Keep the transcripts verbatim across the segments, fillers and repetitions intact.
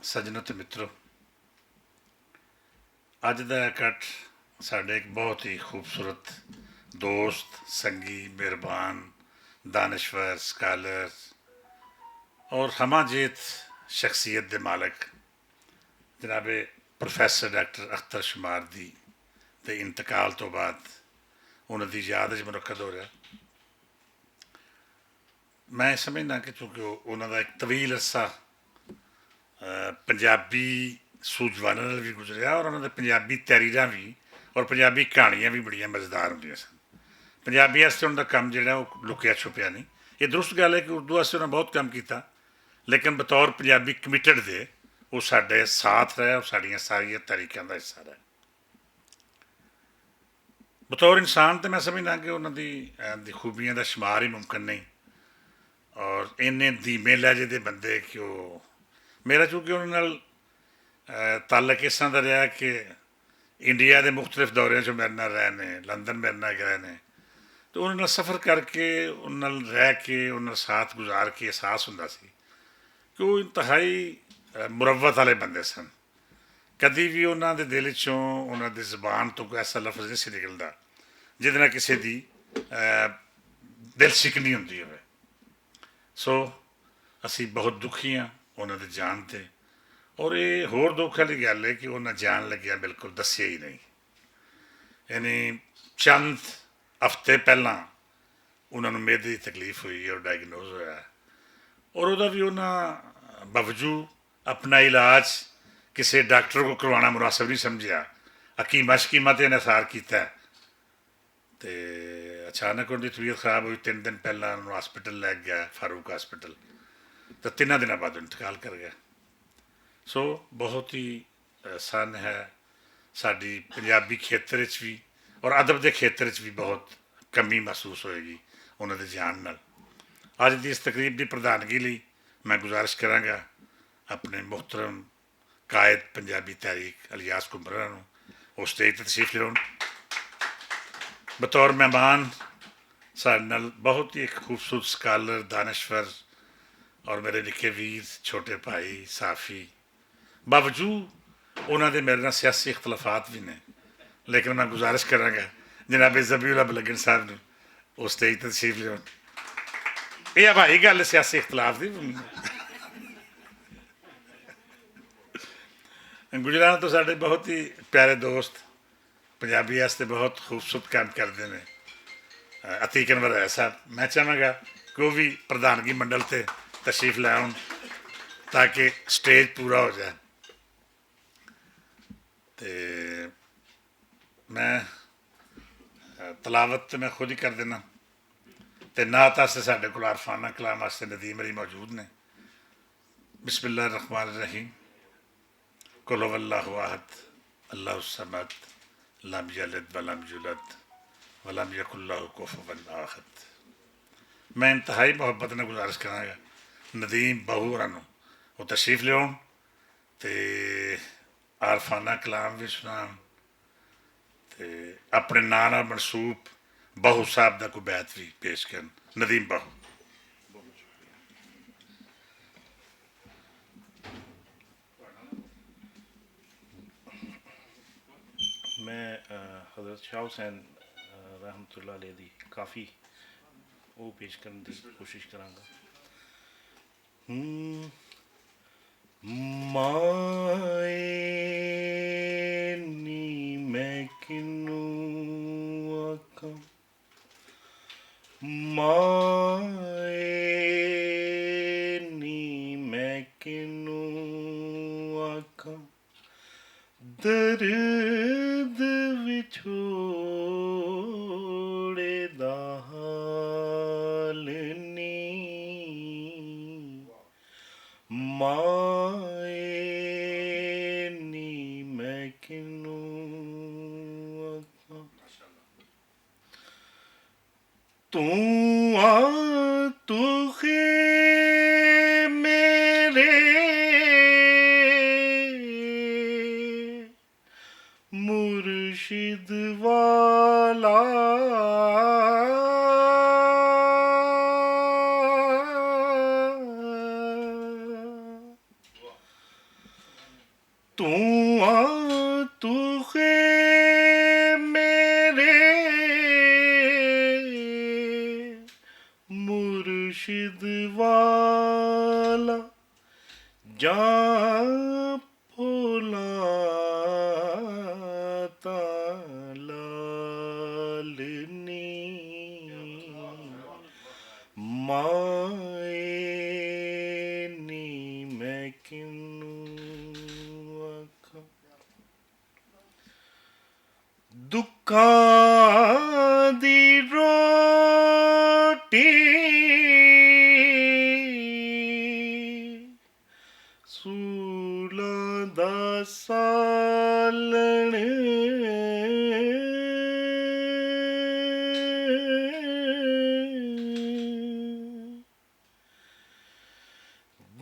سجنو تے مترو، اج دا اکٹھ ساڈے ایک بہت ہی خوبصورت دوست، سنگی، مہربان، دانشور، سکالر اور ہمہ جیت شخصیت دے مالک جناب پروفیسر ڈاکٹر اختر شماردی دے انتقال تو بعد انہاں دی یاد وچ منعقد ہو رہا۔ میں سمجھنا کہ چونکہ انہاں دا ایک طویل عرصہ پنجابی سوجواناں نال وی گزریا اور انہاں دے پنجابی تحریراں وی اور پنجابی کہانیاں وی بڑیاں مزیدار ہوندیاں سن۔ پنجابی واسطے انہاں دا کم جڑا او لکیا چھپیا نہیں۔ یہ درست گل ہے کہ اردو واسطے انہاں بہت کم کیتا، لیکن بطور پنجابی کمیٹڈ دے او ساڈے ساتھ رہے اور ساڈیاں ساریاں تحریکاں دا حصہ رہے۔ بطور انسان تے میں سمجھنا کہ انہاں دی دی خوبیاں دا شمار ہی ممکن نہیں۔ اور انہیں دھیمے لہجے دے بندے کہ وہ، میرا چونکہ انہاں نال تعلق اس طرح دا رہا کہ انڈیا دے مختلف دورے چ میرے نال رہے نے، لندن میرے نال گئے نے، تو انہاں نال سفر کر کے انہاں نال رہ کے انہاں نال ساتھ گزار کے احساس ہوندا سی کہ وہ انتہائی مروت والے بندے سن۔ کدی وی انہاں دے دل چوں، انہاں دی زبان توں کوئی ایسا لفظ نہیں سی نکلدا جدے نال کسے دی دل سکنی ہوندی ہوئے۔ سو اسی بہت دکھی ہاں انہاں دے جان تے۔ اور ایہہ ہور دکھ والی گل ہے کہ انہاں جان لگیا بالکل دسیا ہی نہیں۔ یعنی چند ہفتے پہلاں انہاں نوں میدے دی تکلیف ہوئی اور ڈائگنوز ہویا۔ اور اوہدا وی انہاں باوجود اپنا علاج کسے ڈاکٹر کو کروانا مناسب نہیں سمجھیا۔ حکیمہ شکیمہ تے انحصار کیتا ہے۔ تے اچانک ان دی طبیعت خراب ہوئی، تن دن پہلا انہوں ہاسپٹل لے گیا، فاروق ہاسپٹل۔ تے تناں دناں بعد انتقال کر گیا۔ سو بہت ہی سن ہے ساڈی پنجابی کھیتر وچ وی اور ادب دے کھیتر وچ وی بہت کمی محسوس ہوئے گی انہاں دے جان نال۔ اج دی اس تقریب دی پردھانگی لئی میں گزارش کراں گا اپنے محترم قائد پنجابی تحریک الیاس کمبرا نوں، او سٹیج تے تشریف لیون۔ بطور مہمان ساڈے نال بہت ہی ایک خوبصورت سکالر، دانشور اور میرے نکے ویر، چھوٹے بھائی، صحافی، باوجود انہاں دے میرے نال سیاسی اختلافات وی نے، لیکن میں گزارش کراں گا جناب ذبیح اللہ بلگن صاحب نوں او سٹیج تے تشریف لیون۔ یہ بھائی گل سیاسی اختلاف دی۔ گجران تو ساڈے بہت ہی پیارے دوست، پنجابی واسطے بہت خوبصورت کام کردے نے، عتیق انور ہے صاحب۔ میں چاہواں گا کہ وہ بھی پردھانگی منڈل تے تشریف لے آؤن تاکہ سٹیج پورا ہو جائے۔ تے میں تلاوت تے میں خود ہی کر دینا۔ تے نعت واسطے ساڈے کول عارفانہ کلام واسطے ندیم علی موجود نے۔ بسم اللہ الرحمن الرحیم۔ قل هو اللہ احد، اللہ الصمد، لم یلد ولم یولد، ولم یکن لہ کفوا احد۔ میں انتہائی محبت نال گزارش کراں گا ندیم بہو ہوراں نوں وہ تشریف لیاؤن تے عارفانہ کلام وی سنان تے اپنے ناں نال منسوب بہو صاحب دا کوئی بیت وی پیش کرن۔ ندیم بہو۔ میں حضرت شاہ حسین رحمت اللہ علیہ دی کافی او پیش کرن دی کوشش کراں گا۔ مائے نی میں کنوں آکھاں، مائے نی میں کنوں آکھاں، درد وچھوڑے دا حال نی، مائے نی میں کنوں آکھاں۔ توں آ تخے میرے مرشد والا۔ تو آ، تو خے میرے مرشد والا، جاں پھولاں تاں لال نی، مائے نی میں کنوں آکھاں۔ دکھاں دی روٹی سولاں دا سالن،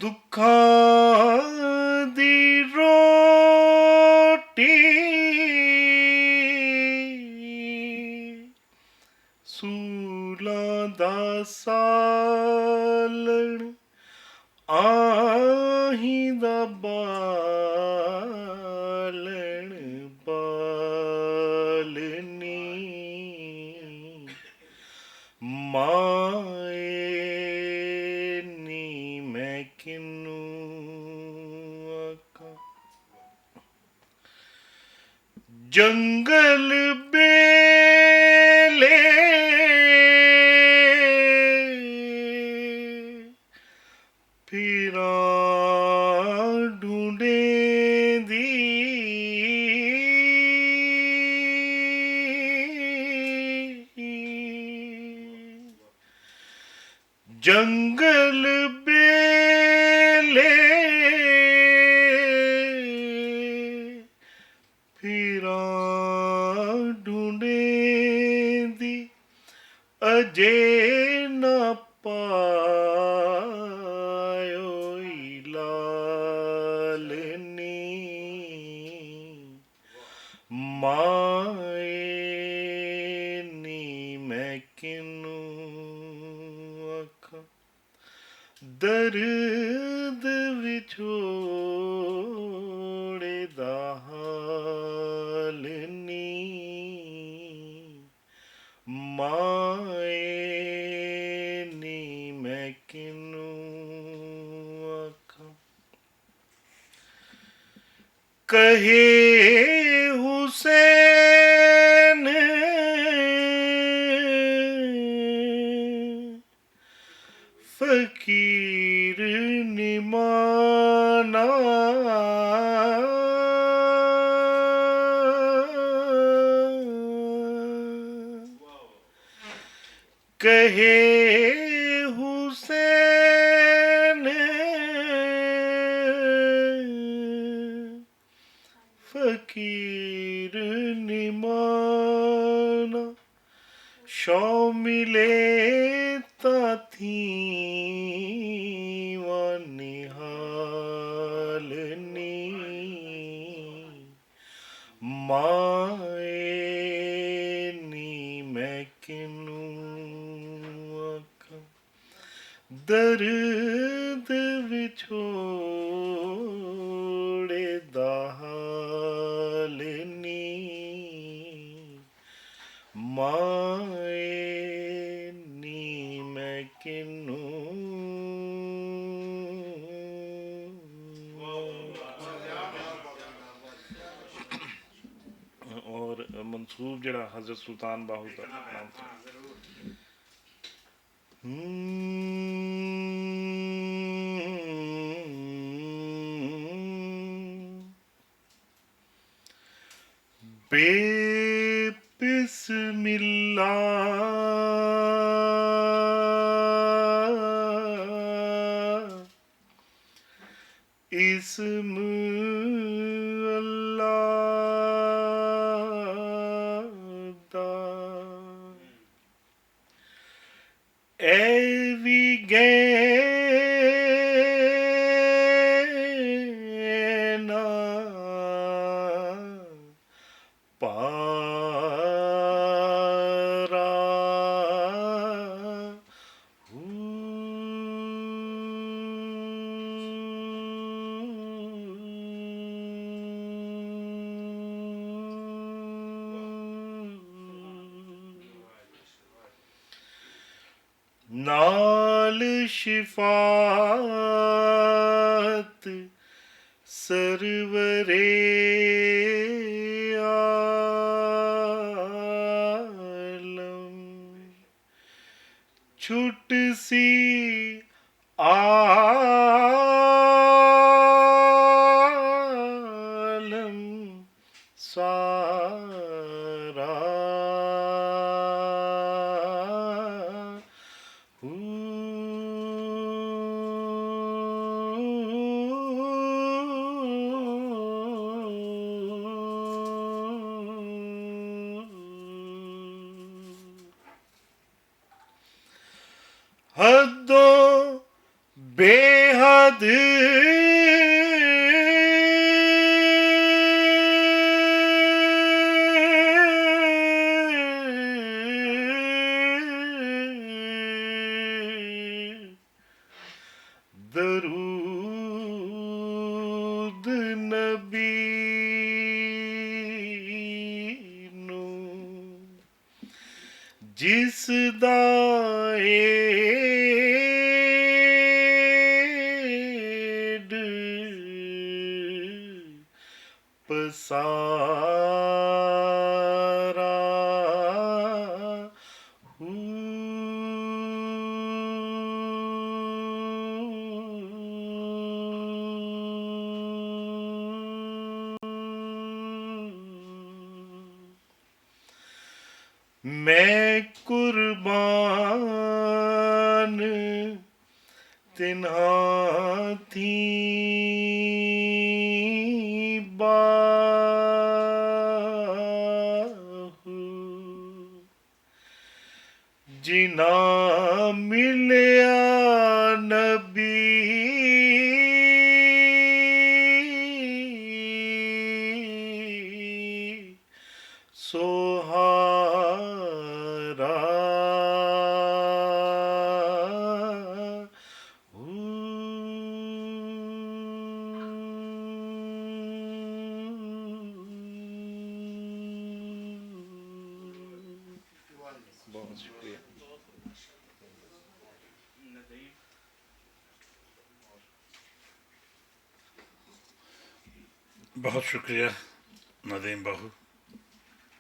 دکھاں دی روٹی سولاں دا سالن، آہیں دا بالن بالنی، مائے نی میں کنوں آکھاں۔ جنگل بیلے پھراں ڈھونڈیں دی، جنگل بیلے پھراں ڈھونڈیں دی، اجے نہ پایوئی لال نی، مائے نی میں کنوں آکھاں۔ درد وچھوڑے دا حال نی، مائے نی میں کنوں آکھاں۔ کہے حسین فقیر نمانا، کہے حسین فقیر نمانا، شو ملے تاں تھی ونحال نی، مائے نی میں کنوں آکھاں۔ درد وچھوڑے دا حال نی، مائے نی میں کنوں۔ اور منسوب جڑا حضرت سلطان باہو دا نام تھا۔ بے بسم اللہ اسم اللہ دا، اے وی گئے نا پارا۔ نال شفاعت سرور عالم، چھٹ سی عالم سارا۔ حدوں بے حد درود نبی نو، جس دا ایڈ پسارا۔ میں قربان تنہا تھی باہو، جنا ملیا نبی سوہارا۔ بہت شکریہ۔ بہت شکریہ ندیم باہو۔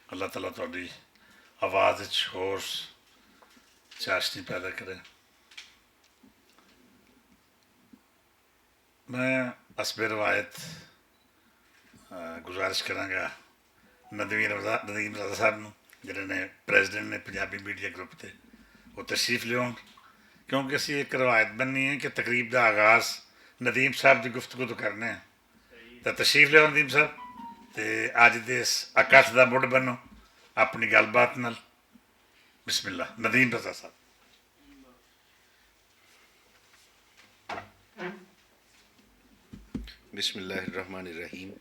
اللہ تعالیٰ تہاڈی آواز وچ ہور چاشنی پیدا کرے۔ میں حسب روایت، آ، گزارش کراں گا ندیم رضا، ندیم رضا صاحب نوں، جنہاں نے پریزیڈنٹ نے پنجابی میڈیا گروپ تے، وہ تشریف لیون، کیونکہ اسی ایک روایت بننی ہے کہ تقریب دا آغاز ندیم صاحب دی گفتگو تو کرنے ہیں۔ تو تشریف لیون ندیم صاحب، تے اج دے اس اکٹھ دا مڈ بنو اپنی گل بات نال۔ بسم اللہ، ندیم رضا صاحب۔ بسم اللہ الرحمن الرحیم۔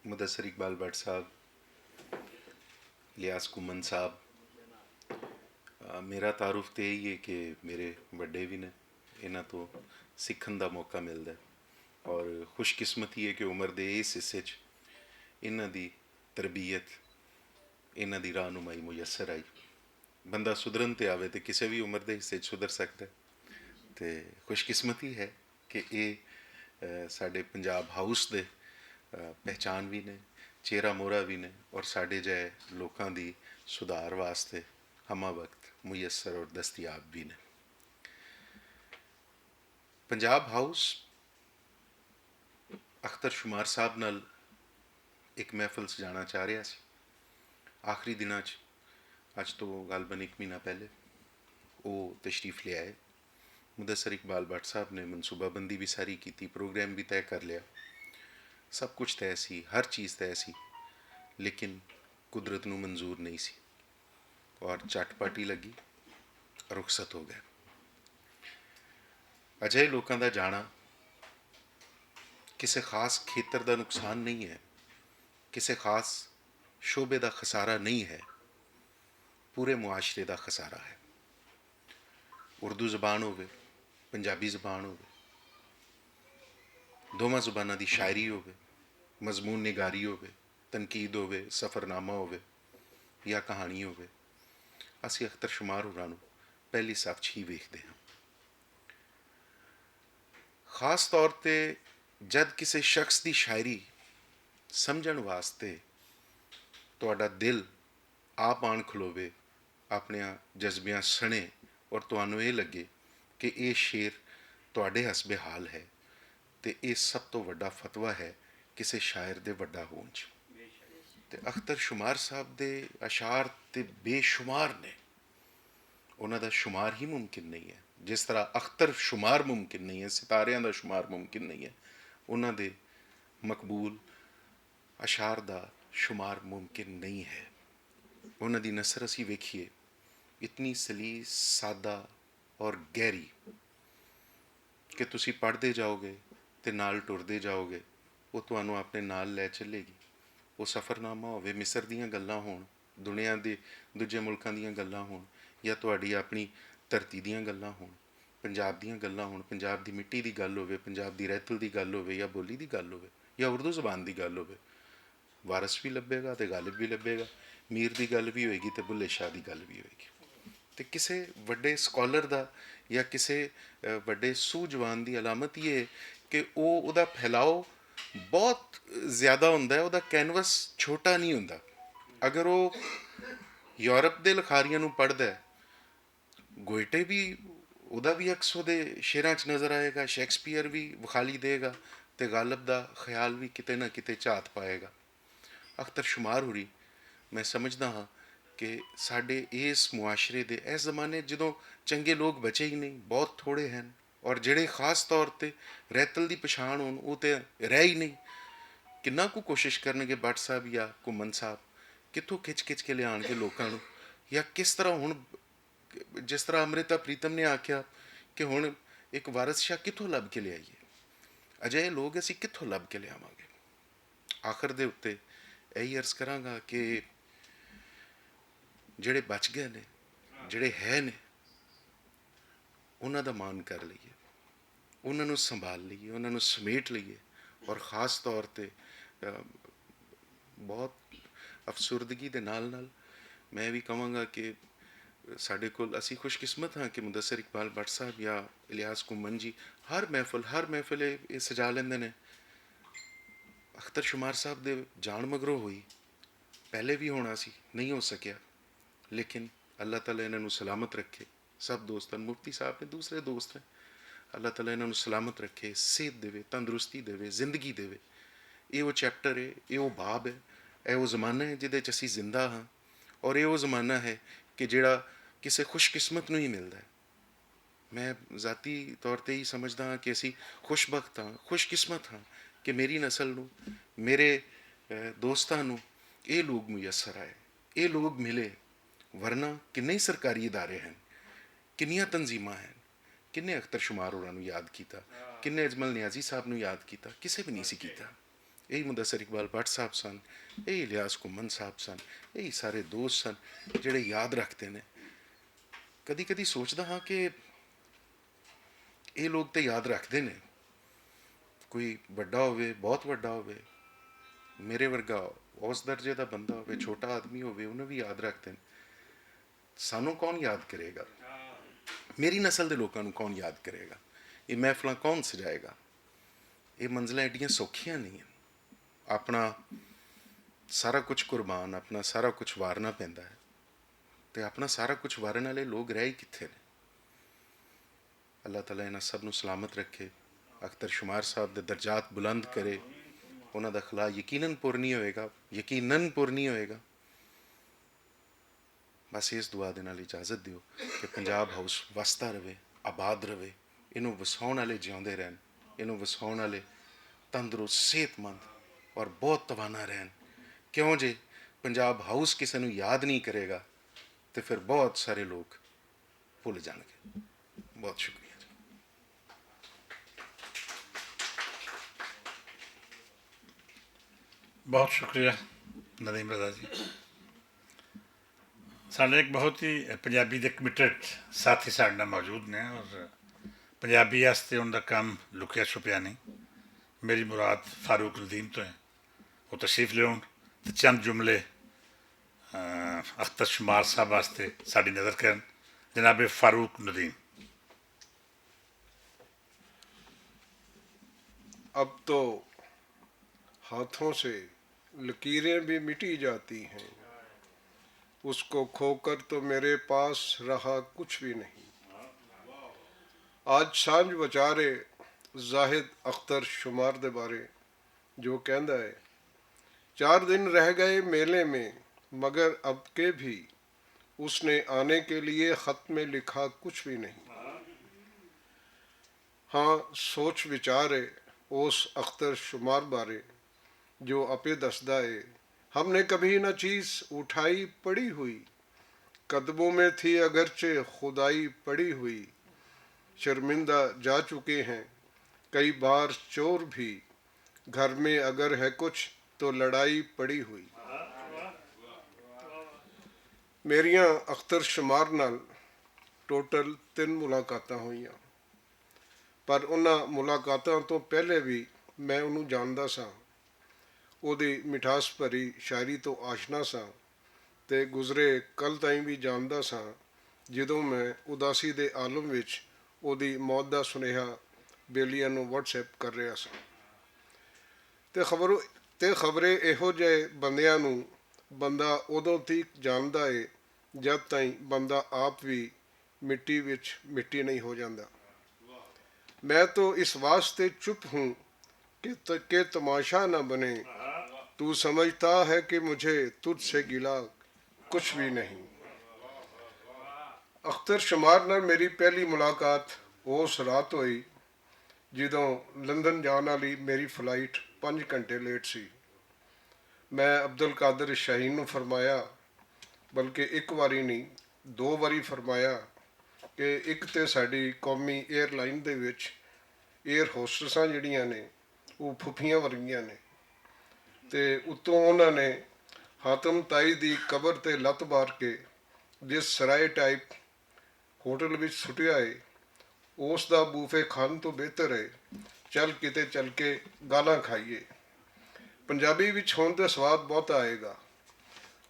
مدثر اقبال بٹ صاحب، الیاس کمن صاحب، آ، میرا تعارف تے یہی ہے کہ میرے وڈے بھی نے، انہاں تو سکھن دا موقع ملدا ہے، اور خوش قسمتی ہے کہ عمر دے اس حصے چ انہاں دی تربیت، انہاں دی رہنمائی میسر آئی۔ بندہ سدھرن تے آوے تے کسے وی عمر دے حصے چ سدھر سکدا ہے۔ تے خوش قسمتی ہے کہ اے، اے، ساڈے پنجاب ہاؤس دے، اے، پہچان وی نے، چہرہ مورا وی نے، اور ساڈے جے لوکاں دی سدھار واسطے ہمہ وقت میسر اور دستیاب وی نے۔ پنجاب ہاؤس اختر شمار صاحب نال اک محفل سجانا چاہ رہیا سی۔ آخری دناں چ، اج تو غالباً اک مہینہ پہلے، او تشریف لے آئے۔ مدثر اقبال بٹ صاحب نے منصوبہ بندی بھی ساری کیتی، پروگرام بھی طے کر لیا۔ سب کچھ طے سی، ہر چیز طے سی، لیکن قدرت نوں منظور نہیں سی۔ اور چٹ پاٹی لگی، رخصت ہو گئے۔ اجہے لوکاں دا جانا کسے خاص کھیتر دا نقصان نہیں ہے، کسے خاص شعبے دا خسارہ نہیں ہے، پورے معاشرے دا خسارہ ہے۔ اردو زبان ہووے، پنجابی زبان ہووے، دوواں زباناں دی شاعری ہووے، مضمون نگاری ہووے، تنقید ہووے، سفرنامہ ہووے یا کہانی ہووے، اسی اختر شمار ہوراں نوں پہلی صف چ ہی ویکھدے ہاں۔ خاص طور تے جد کسے شخص دی شاعری سمجھن واسطے تہاڈا دل آپ آن کھلووے، اپنیاں جذبیاں سنے، اور تہانوں ایہہ لگے کہ ایہہ شعر تہاڈے حسب حال ہے، تے ایہہ سب توں وڈا فتوی ہے کسے شاعر دے وڈا ہون چ۔ تے اختر شمار صاحب دے اشعار تے بے شمار نے، انہاں دا شمار ہی ممکن نہیں ہے۔ جس طرح اختر شمار ممکن نہیں ہے، ستاریاں دا شمار ممکن نہیں ہے، انہاں دے مقبول اشعار دا شمار ممکن نہیں ہے۔ انہاں دی نثر اسی ویکھیے، اتنی سلیس، سادہ اور گہری کہ تسی پڑھدے جاؤ گے تے نال ٹردے جاؤ گے، وہ تہانوں اپنے نال لے چلے گی۔ وہ سفرنامہ ہووے، مصر دیاں گلاں ہون، دنیا دے دوجے ملکاں دیاں گلاں ہون، یا تہاڈی اپنی دھرتی دیاں گلاں ہون، پنجاب دیاں گلاں ہون، پنجاب دی مٹی دی گل ہووے، پنجاب دی رہتل دی گل ہووے، یا بولی دی گل ہووے، یا اردو زبان دی گل ہووے، وارث وی لبھے گا تے غالب وی لبھے گا۔ میر دی گل وی ہوئے گی تے بلے شاہ دی گل وی ہوئے گی۔ تے کسے وڈے سکالر دا یا کسے وڈے سوجوان دی علامت یہ ہے کہ او اوہدا پھیلاؤ بہت زیادہ ہوندا ہے، اوہدا کینوس چھوٹا نہیں ہوندا۔ اگر او یورپ دے لکھاریاں نوں پڑھدا ہے، گوئٹے وی، اوہدا وی عکس اوہدے شعراں چ نظر آئے گا، شیکسپیئر وی وخالی دے گا، تے غالب دا خیال وی کتے نہ کتے جھات پائے گا۔ اختر شمار ہوری، میں سمجھدا ہاں کہ ساڈے اس معاشرے دے اس زمانے جدوں چنگے لوگ بچے ہی نہیں، بہت تھوڑے ہیں، اور جڑے خاص طور تے رہتل دی پچھان ہون، او تے رہ ہی نہیں۔ کنا کو کوشش کرنگے بٹ صاحب یا گھمن صاحب، کتھوں کھچ کھچ کے لیان کے لوکاں نوں، یا کس طرح ہن، جس طرح امرتا پریتم نے آکھیا کہ ہن ایک وارث شاہ کتھوں لب کے لیائیے؟ اجے لوگ اسی کتھوں لب کے لیاواں گے؟ آخر دے اتے ایہی عرض کراں گا کہ جڑے بچ گئے نے، جڑے ہے نے، انہاں دا مان کر لئیے، انہاں نوں سنبھال لئیے، انہاں نوں سمیٹ لئیے۔ اور خاص طور تے بہت افسردگی دے نال نال میں وی کہواں گا کہ ساڈے کول، اسی خوش قسمت ہاں کہ مدثر اقبال بٹ صاحب یا الیاس کمن جی ہر محفل ہر محفل ایہہ سجا لیندے نے۔ اختر شمار صاحب دے جان مگرو ہوئی، پہلے وی ہونا سی، نہیں ہو سکیا، لیکن اللہ تعالی انہاں نوں سلامت رکھے۔ سب دوستاں، مفتی صاحب نے، دوسرے دوست نے، اللہ تعالی انہاں نوں سلامت رکھے، صحت دے وے، تندرستی دے وے، زندگی دے وے۔ ایہہ او چیپٹر ہے، ایہہ او باب ہے، ایہہ او زمانہ ہے جدے چ اسی زندہ ہاں، اور ایہہ او زمانہ ہے کہ جڑا کسے خوش قسمت نوں ہی ملدا ہے۔ میں ذاتی طور تے ہی سمجھدا ہاں کہ اسی خوش بخت ہاں، خوش قسمت ہاں کہ میری نسل نوں، میرے دوستاں نوں ایہہ لوگ میسر آئے، ایہہ لوگ ملے۔ ورنہ کنے سرکاری ادارے ہیں، کنیاں تنظیماں ہیں، کنے اختر شمار ہوراں نوں یاد کیتا، کنے اجمل نیازی صاحب نوں یاد کیتا؟ کسے وی نہیں سی کیتا۔ ایہی مدثر اقبال بٹ صاحب سن، ایہی الیاس کمن صاحب سن، ایہی سارے دوست سن جڑے یاد رکھدے نے۔ کدی کدی سوچدا ہاں کہ ایہہ لوگ تے یاد رکھدے نے، کوئی وڈا ہووے، بہت وڈا ہووے، میرے ورگا اس درجے دا بندہ ہووے، چھوٹا آدمی ہووے، انہوں وی یاد رکھدے نے۔ سانوں کون یاد کرے گا؟ میری نسل دے لوکاں نوں کون یاد کرے گا؟ ایہہ محفلاں کون سجائے گا؟ ایہہ منزلاں ایڈیاں سوکھیاں نہیں ہیں۔ اپنا سارا کچھ قربان، اپنا سارا کچھ وارنا پیندا ہے، تے اپنا سارا کچھ وارن والے لوگ رہ ہی کتھے نے؟ اللہ تعالیٰ انہاں سب نوں سلامت رکھے، اختر شمار صاحب دے درجات بلند کرے۔ انہاں دا خلا یقیناً پر نہیں ہوئے گا، یقیناً پر نہیں ہوئے گا۔ بس اس دعا دے نال اجازت دیو کہ پنجاب ہاؤس وسدا رہے، آباد رہے، اینوں وساؤن والے جیوندے رہن، اینوں وساؤن والے تندرست، صحت مند اور بہت توانا رہن۔ کیوں جے پنجاب ہاؤس کسے نوں یاد نہیں کرے گا تے پھر بہت سارے لوگ بھول جان گے۔ بہت شکریہ جی۔ بہت شکریہ ندیم رضا جی۔ ساڈے ایک بہت ہی پنجابی دے کمیٹڈ ساتھی ساڈے نال موجود نے اور پنجابی واسطے ان دا کم لکیا چھپیا نہیں۔ میری مراد فاروق ندیم تو ہے۔ وہ تشریف لیون تے چند جملے اختر شمار صاحب واسطے ساڈی نظر کرن جناب فاروق ندیم۔ اب تو ہاتھوں سے لکیریں بھی مٹی جاتی ہیں، اس کو کھو کر تو میرے پاس رہا کچھ بھی نہیں۔ آج سانجھ بچارے زاہد اختر شمار دے بارے جو کہندا ہے، چار دن رہ گئے میلے میں، مگر اب کے بھی اس نے آنے کے لیے خط میں لکھا کچھ بھی نہیں۔ ہاں، سوچ وچار ہے اس اختر شمار بارے جو اپے دسدا ہے، ہم نے کبھی نہ چیز اٹھائی پڑی ہوئی، قدموں میں تھی اگرچہ خدائی پڑی ہوئی، شرمندہ جا چکے ہیں کئی بار چور بھی، گھر میں اگر ہے کچھ تو لڑائی پڑی ہوئی۔ میریاں اختر شمار نال ٹوٹل تین ملاقاتاں ہوئیاں، پر انہاں ملاقاتاں توں پہلے وی میں انہوں جاندا ساں۔ اوہدی مٹھاس بھری شاعری توں آشنا ساں، تے گزرے کل تائیں وی جاندا ساں۔ جدوں میں اداسی دے عالم وچ اوہدی موت دا سنیہا بیلیاں نوں واٹس ایپ کر رہیا ساں۔ تے خبرو تے خبرے ایہو جہے بندیاں نوں بندہ ادوں تیک جاندا ہے، جد تائیں بندہ آپ وی مٹی وچ مٹی نہیں ہو جاندا۔ میں تو اس واسطے چپ ہوں کہ ت- کہ تماشا نہ بنے۔ تو سمجھتا ہے کہ مجھے تجھ سے گلا کچھ بھی نہیں۔ اختر شمار نال میری پہلی ملاقات اس رات ہوئی جدوں لندن جان والی میری فلائٹ پنج گھنٹے لیٹ سی۔ میں عبدالقادر شاہین نوں فرمایا، بلکہ اک واری نہیں، دو واری فرمایا کہ اک تے ساڈی قومی air line they which year ہوسٹساں جڑیاں نے، او پھپھیاں ورگیاں نے۔ تے اتوں انہاں نے حاتم تائی دی قبر تے لت مار کے جس سرائے ٹائپ ہوٹل وچ سٹیا ہے، اس دا بوفے کھان تو بہتر ہے۔ چل کتے چل کے گالاں کھائیے۔ پنجابی وچ ہون تے سواد بہت آئے گا۔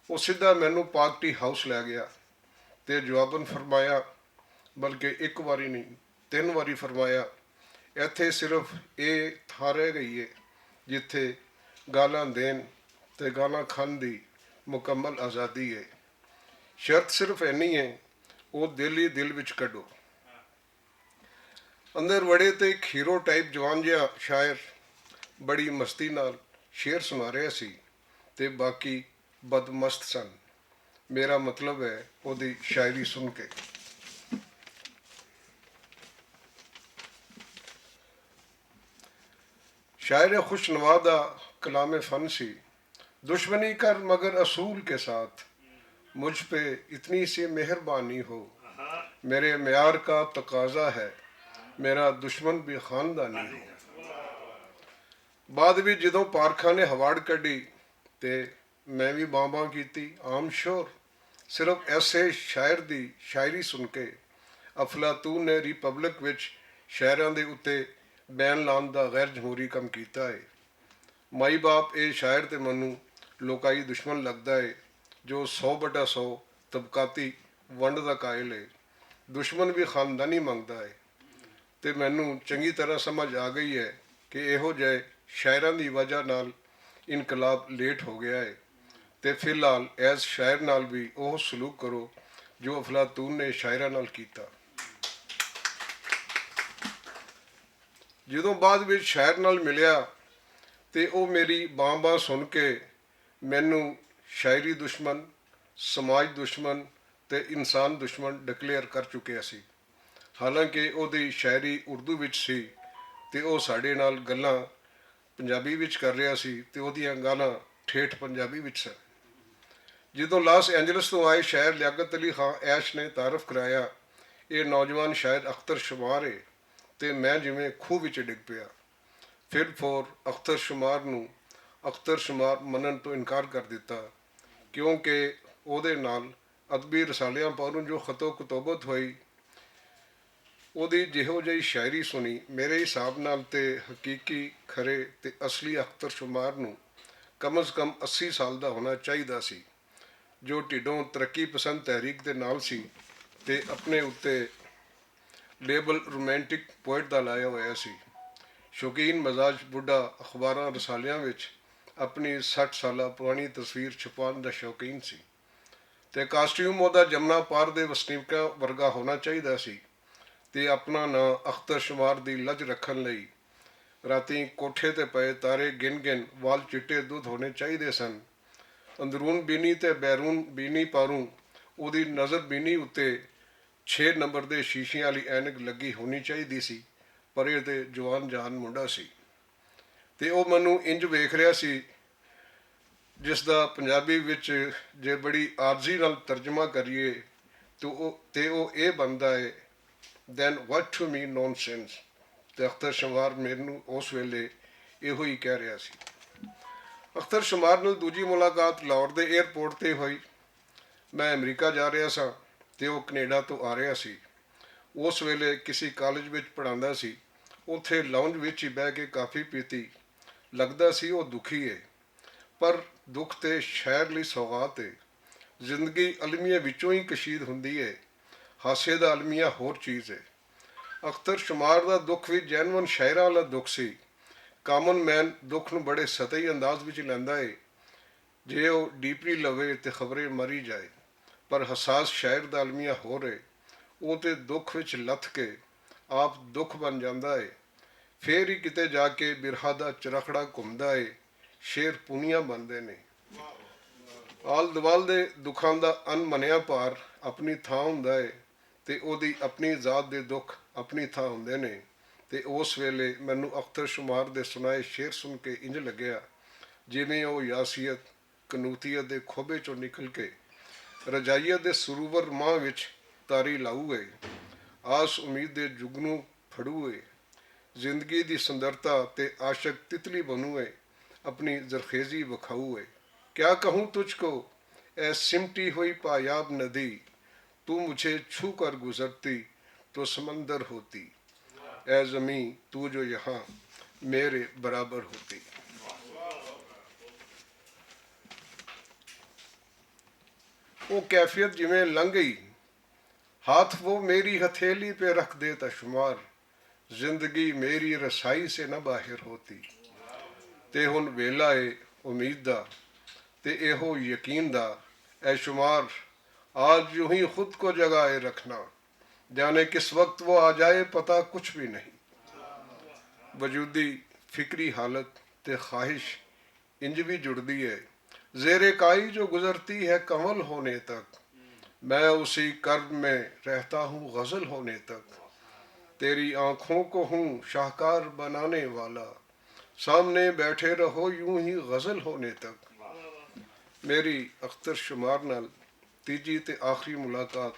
وہ سیدھا مینوں پارٹی ہاؤس لے گیا تے جواباً فرمایا، بلکہ ایک واری نہیں، تین واری فرمایا، ایتھے صرف اے تھاں رہ گئی ہے جتھے گالاں دین تے گالاں کھان دی مکمل آزادی ہے۔ شرط صرف اینی ہے، او دل ہی دل وچ کڈو۔ اندر وڑے تے کھیرو ٹائپ جوان جہا شاعر بڑی مستی نال شعر سنا رہیا سی تے باقی بدمست سن۔ میرا مطلب ہے، اوہدی شاعری سن کے۔ شاعر خوش نوا دا کلام فن سی، دشمنی کر مگر اصول کے ساتھ، مجھ پہ اتنی سی مہربانی ہو، میرے معیار کا تقاضا ہے، میرا دشمن بھی خاندانی ہو۔ بعد بھی جدوں پارکھاں نے ہواڑ کڈی تے میں وی باں باں کیتی، عام شور۔ صرف ایسے شاعر دی شاعری سن کے افلاطون نے ریپبلک وچ شاعراں دے اُتے بین لان دا غیر جمہوری کم کیتا ہے۔ مائی باپ اے شاعر تے منوں لوکائی دشمن لگدا ہے، جو سو بٹا سو طبقاتی ونڈ دا قائل ہے۔ دشمن وی خاندانی منگدا ہے۔ تے مینوں چنگی طرح سمجھ آ گئی ہے کہ ایہو جہے شاعراں دی وجہ نال انقلاب لیٹ ہو گیا ہے۔ تے فی الحال ایز شاعر نال بھی اوہ سلوک کرو جو افلاطون نے شاعراں نال کیتا۔ جدوں بعد وچ شاعر نال ملیا تے او میری باں باں سن کے مینوں شاعری دشمن، سماج دشمن تے انسان دشمن ڈکلیئر کر چکیا سی۔ حالانکہ اوہدی شاعری اردو وچ سی تے او ساڈے نال گلاں پنجابی وچ کر رہیا سی تے اوہدیاں گالاں ٹھیٹھ پنجابی وچ سن۔ جدوں لاس اینجلس توں آئے شاعر لیاقت علی خان ایش نے تعارف کرایا، اے نوجوان شاعر اختر شمار ہے، تے میں جویں کھوہ وچ ڈگ پیا۔ پھر پھور اختر شمار نوں اختر شمار منن توں انکار کر دتا، کیونکہ اوہدے نال ادبی رسالیاں پاروں جو خط و کتوبت ہوئی، اوہدی جہو جہی شاعری سنی، میرے حساب نال تے حقیقی کھرے تے اصلی اختر شمار نوں کم از کم اسی سال دا ہونا چاہیدا سی۔ جو ٹھڈوں ترقی پسند تحریک دے نال سی تے اپنے اتے لیبل رومانٹک پوئٹ دا لایا ہویا سی۔ شوقین مزاج بڈھا اخباراں رسالیاں وچ اپنی سٹھ سالہ پرانی تصویر چھپان دا شوقین سی۔ تے کاسٹیوم اوہدا جمنا پار دے وسنیکاں ورگا ہونا چاہیدا سی۔ تے اپنا ناں اختر شمار دی لج رکھن لئی راتیں کوٹھے تے پئے تارے گن گن وال چٹے دودھ ہونے چاہیدے سن۔ اندرون بینی تے بیرون بینی پاروں اوہدی نظر بینی اتے چھے نمبر دے شیشیاں آلی اینک لگی ہونی چاہیدی سی۔ پر ایہہ تے جوان جان منڈا سی۔ تے او مینوں انج ویکھ رہیا سی جس دا پنجابی وچ جے بڑی عارضی نال ترجمہ کریے تے او تے او اے بندا اے، دین واٹ ٹو می نون سینس۔ تے اختر شمار مینوں اس ویلے ایہو ہی کہہ رہیا سی۔ اختر شمار نال دوجی ملاقات لاہور دے ایئرپورٹ تے ہوئی۔ میں امریکہ جا رہیا ساں تے او کینیڈا توں آ رہیا سی۔ اس ویلے کسی کالج وچ پڑھاندا سی۔ اتھے لاؤنج وچ ہی بہہ کے کافی پیتی۔ لگدا سی او دکھی ہے۔ پر دکھ تے شہر لئی سوغات ہے۔ زندگی المیہ وچوں ہی کشید ہوندی ہے۔ ہاسے دا المیہ ہور چیز ہے۔ اختر شمار دا دکھ وی جینون شاعراں والا دکھ سی۔ کامن مین دکھ نوں بڑے سطحی انداز وچ لیندا ہے۔ جے او ڈیپلی لوے تے خبریں مری جائے۔ پر حساس شاعر دا المیہ ہور ہے۔ او تے دکھ وچ لتھ کے آپ دکھ بن جاندا ہے۔ فیر ہی کتے جا کے برہا دا چرخڑا گھمدا ہے۔ شیر پونیاں بندے نے۔ آل دوال دے دکھاں دا ان منیا پار اپنی تھاں ہوندا ہے۔ تے اوہدی اپنی ذات دے دکھ اپنی تھاں ہوندے نے۔ تے اس ویلے مینوں اختر شمار دے سنائے شیر سن کے انج لگیا جیویں او یاسیت کنوتیت دے کھوبے چوں نکل کے رجائیت دے سرور ماں وچ تاری لاؤ ہے۔ آس امید دے جگنوں پھڑو ہے۔ زندگی دی سندرتا تے عاشق تتلی بنو ہے۔ اپنی زرخیزی وکھاؤ ہے۔ کیا کہوں تجھ کو، اے سمٹی ہوئی پایاب ندی، تو مجھے چھو کر گزرتی تو سمندر ہوتی، اے زمین تو جو یہاں میرے برابر ہوتی۔ وہ کیفیت جویں لنگھ گئی، ہاتھ وہ میری ہتھیلی پہ رکھ دیتا شمار، زندگی میری رسائی سے نہ باہر ہوتی۔ تے ہن ویلا اے امید دا تے ایہو یقین دا، اے شمار، آج یوں ہی خود کو جگائے رکھنا، جانے کس وقت وہ آ جائے، پتہ کچھ بھی نہیں۔ وجودی فکری حالت تے خواہش انج بھی جڑدی ہے۔ زیر کائی جو گزرتی ہے کنول ہونے تک، میں اسی کرب میں رہتا ہوں غزل ہونے تک۔ تیری آنکھوں کو ہوں شاہکار بنانے والا، سامنے بیٹھے رہو یوں ہی غزل ہونے تک۔ میری اختر شمار نال تیجی تے آخری ملاقات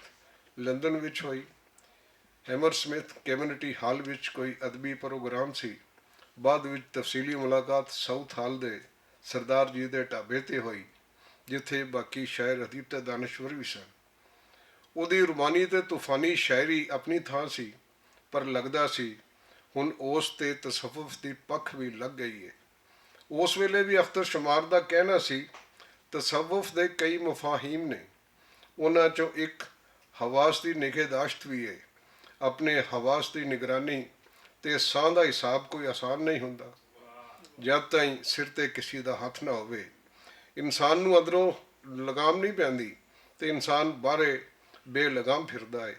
لندن وچ ہوئی۔ ہیمر سمتھ کمیونٹی ہال وچ کوئی ادبی پروگرام سی۔ بعد وچ تفصیلی ملاقات ساؤتھ ہال دے سردار جی دے ڈھابے تے ہوئی، جتھے باقی شاعر ادیب تے دانشور وی سن۔ اوہدی رومانی تے طوفانی شاعری اپنی تھاں سی، پر لگدا سی ہن اوس تے تصوف دی پکھ وی لگ گئی ہے۔ اوس ویلے وی اختر شمار دا کہنا سی، تصوف دے کئی مفاہیم نے، انہاں چوں اک حواس دی نگہداشت وی ہے۔ اپنے حواس دی نگرانی تے ساں دا حساب کوئی آسان نہیں ہوندا۔ جد تائیں سر تے کسی دا ہتھ نہ ہووے، انسان نوں اندروں لگام نہیں پیندی تے انسان باہرے بے لگام پھردا ہے۔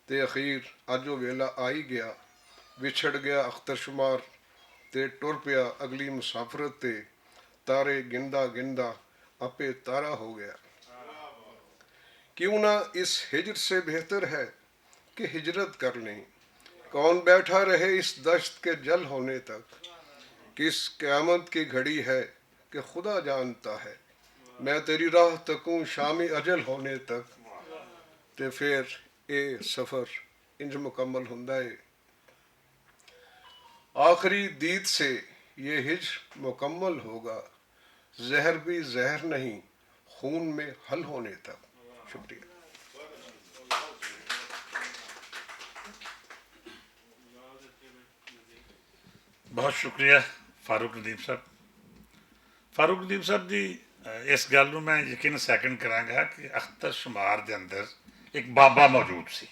تے اخیر اج او ویلا آئی گیا، وچھڑ گیا اختر شمار تے ٹر پیا اگلی مسافرت تے، تارے گندا گندا اپے تارا ہو گیا۔ کیوں نہ اس ہجر سے بہتر ہے کہ ہجرت کر لیں؟ کون بیٹھا رہے اس دشت کے جل ہونے تک؟ کس قیامت کی گھڑی ہے کہ خدا جانتا ہے؟ میں تیری راہ تکوں شام اجل ہونے تک۔ تے پھر اے سفر انج مکمل ہوندا ہے۔ آخری دید سے یہ ہجر مکمل ہوگا، زہر بھی زہر نہیں، خون میں حل ہونے تک۔ شکریہ۔ بہت شکریہ فاروق ندیم صاحب۔ فاروق ندیم صاحب دی اس گل نوں میں یقین سیکنڈ کراں گا کہ اختر شمار دے اندر ایک بابا موجود سی۔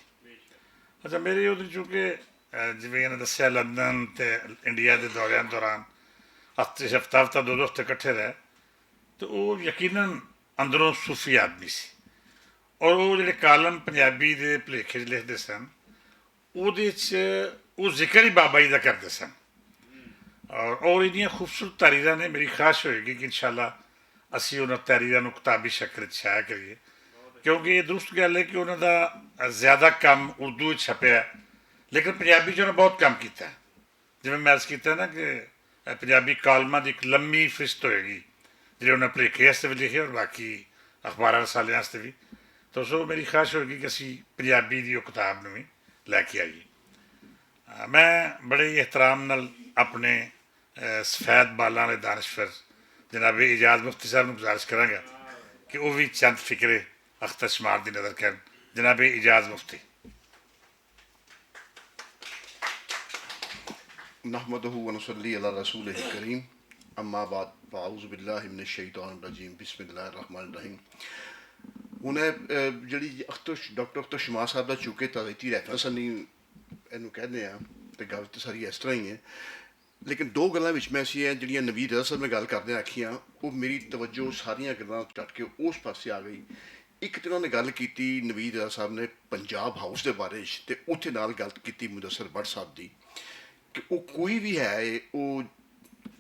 اچھا، میری ادھر چونکہ جیویں انہاں دسیا، لندن تے انڈیا دے دوریاں دوران ہفتے ہفتہ ہفتہ دو دو ہفتے اکٹھے رہے، تو وہ یقیناً اندروں صوفی آدمی سی۔ اور وہ جڑے کالم پنجابی دے بھلیکھے لکھدے سن، اوہدے چ او ذکر ہی بابا جی دا کردے سن۔ اور اور انیاں خوبصورت تحریراں نے، میری خواہش ہوئے گی کہ انشاءاللہ اسی انہاں تحریراں نوں کتابی شکل وچ شائع کریے، کیونکہ یہ درست گل ہے کہ انہاں دا زیادہ کم اردو وچ چھپیا ہے، لیکن پنجابی چ انہاں بہت کم کیتا ہے۔ جیویں میں عرض کیتا ہے نا کہ پنجابی کالماں دی ایک لمبی فہرست ہوئے گی، جڑے انہاں پریکھے واسطے بھی لکھے اور باقی اخباراں رسالیاں واسطے بھی۔ تو سو میری خواہش ہوئے گی کہ اسی پنجابی دی او کتاب نوں بھی لے کے آئیے۔ میں بڑے احترام نال اپنے سفید بالاں والے دانشور جناب اعجاز مفتی صاحب نوں گزارش کراں گا کہ وہ بھی چند فکرے اختر شمار دی نظر کرن۔ جناب اعجاز مفتی۔ نحمده ونصلي على رسوله الكريم، اما بعد، فاعوذ بالله من الشيطان الرجيم، بسم الله الرحمن الرحيم۔ ہن اے، اے، جڑی اختر، ڈاکٹر اختر شمار صاحب دا چونکہ تعزیتی ریفرنس نہیں، اینوں کہنے آ، تے گل تے ساری اس طرح ہی ہے۔ لیکن دو گلاں وچ میں ایسی ہیں جڑیاں نوید رضا صاحب نے گل کردے آکھیاں، وہ میری توجہ ساریاں گلاں چٹ کے اس پاسے آ گئی۔ ایک تے انہاں نے گل کیتی نوید رضا صاحب نے پنجاب ہاؤس دے بارے وچ، تے اتھے نال گل کیتی مدثر بٹ صاحب دی، کہ وہ کوئی بھی ہے، وہ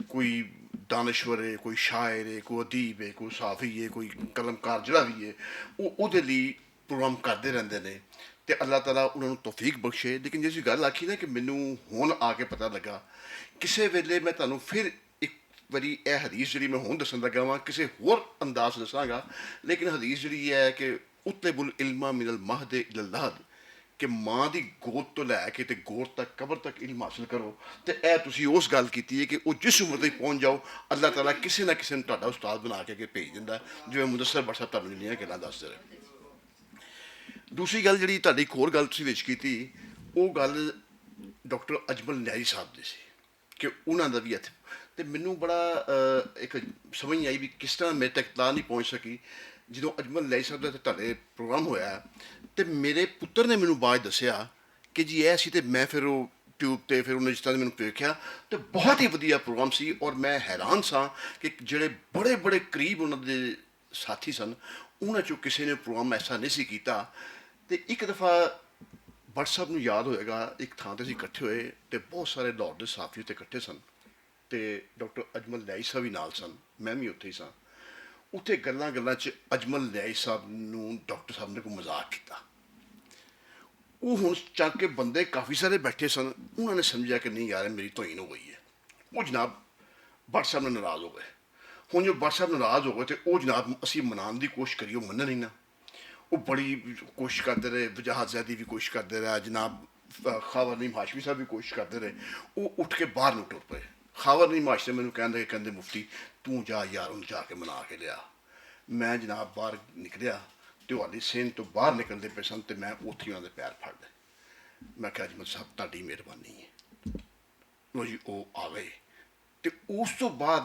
کوئی دانشور ہے، کوئی شاعر ہے، کوئی ادیب ہے، کوئی صحافی ہے، کوئی قلمکار جڑا بھی ہے، وہ اودے لئی پروگرام کردے رہندے نے، تے اللہ تعالیٰ انہاں نوں توفیق بخشے۔ لیکن جس گل آکھی نا کہ مینوں ہن آ کے پتہ لگا، کسے ویلے میں تانوں پھر ایک واری اے حدیث جڑی میں ہن دسن لگا واں، کسے ہور انداز دساں گا، لیکن حدیث جڑی ہے کہ اطلب العلم من المہد الی اللحد، کہ ماں دی گود تو لے کے تے گور تک، قبر تک علم حاصل کرو۔ تے اے تسی اس گل کیتی ہے کہ او جس عمر تک پہنچ جاؤ، اللہ تعالیٰ کسے نہ کسے نوں تہاڈا استاد بنا کے اگے بھیج دیندا ہے، جویں مدثر بٹ صاحب تہانوں جنیاں گلاں دس دے رہے۔ دوسری گل جڑی تہاڈی ایک ہور گل تسی وچ کیتی، او گل ڈاکٹر اجمل نیازی صاحب دی سی کہ انہاں دا وی اتھے، تے مینوں بڑا، آ، ایک سمجھ نہیں آئی بھی کس طرح میرے تک اطلاع نہیں پہنچ سکی۔ جدوں اجمل نیازی صاحب دا تے تہاڈے پروگرام ہویا، تے میرے پتر نے مینوں بعد دسیا کہ جی ایسی، تے میں پھر او ٹیوب تے پھر انہاں جس طرح مینوں ویکھیا، تے بہت ہی ودیا پروگرام سی۔ اور میں حیران ساں کہ جڑے بڑے بڑے قریب انہاں دے ساتھی سن، انہاں چوں کسے نے پروگرام ایسا نہیں سی کیتا۔ تے ایک دفعہ بٹ صاحب نوں یاد ہوئے گا، ایک تھاں تے اسی اکٹھے ہوئے تے بہت سارے لاہور دے صحافی اتھے اکٹھے سن، تے ڈاکٹر اجمل نیازی صاحب وی نال سن، میں وی اتھے ہی ساں۔ اتھے گلاں گلاں چ اجمل نیازی صاحب نوں ڈاکٹر صاحب نے کوئی مذاق کیتا۔ وہ ہن چل کے بندے کافی سارے بیٹھے سن، انہاں نے سمجھیا کہ نہیں یار، میری توہین ہو گئی ہے۔ وہ جناب بٹ صاحب نے ناراض ہو گئے۔ ہن جو بٹ صاحب ناراض ہو گئے تے وہ جناب اسی منان دی کوشش کری، وہ منن ہی نہ۔ وہ بڑی کوشش کردے رہے، وجاہت زیادی بھی کوشش کردے رہے جناب، خاور نعیم ہاشمی صاحب بھی کوشش کردے رہے۔ وہ اٹھ کے باہر نوں ٹر پئے۔ خاور نعیم ہاشمی مینوں کہندے، کہندے مفتی، توں جا یار، انہوں جا کے منا کے لیا۔ میں جناب باہر نکلیا، تے او ہالی سین تو باہر نکلدے پئے سن تے میں اوتھے انہاں دے پیر پھڑ لے۔ میں کہا، "اجمل صاحب، تہاڈی مہربانی ہے۔" لو جی، او آ گئے۔ تے اس تو بعد،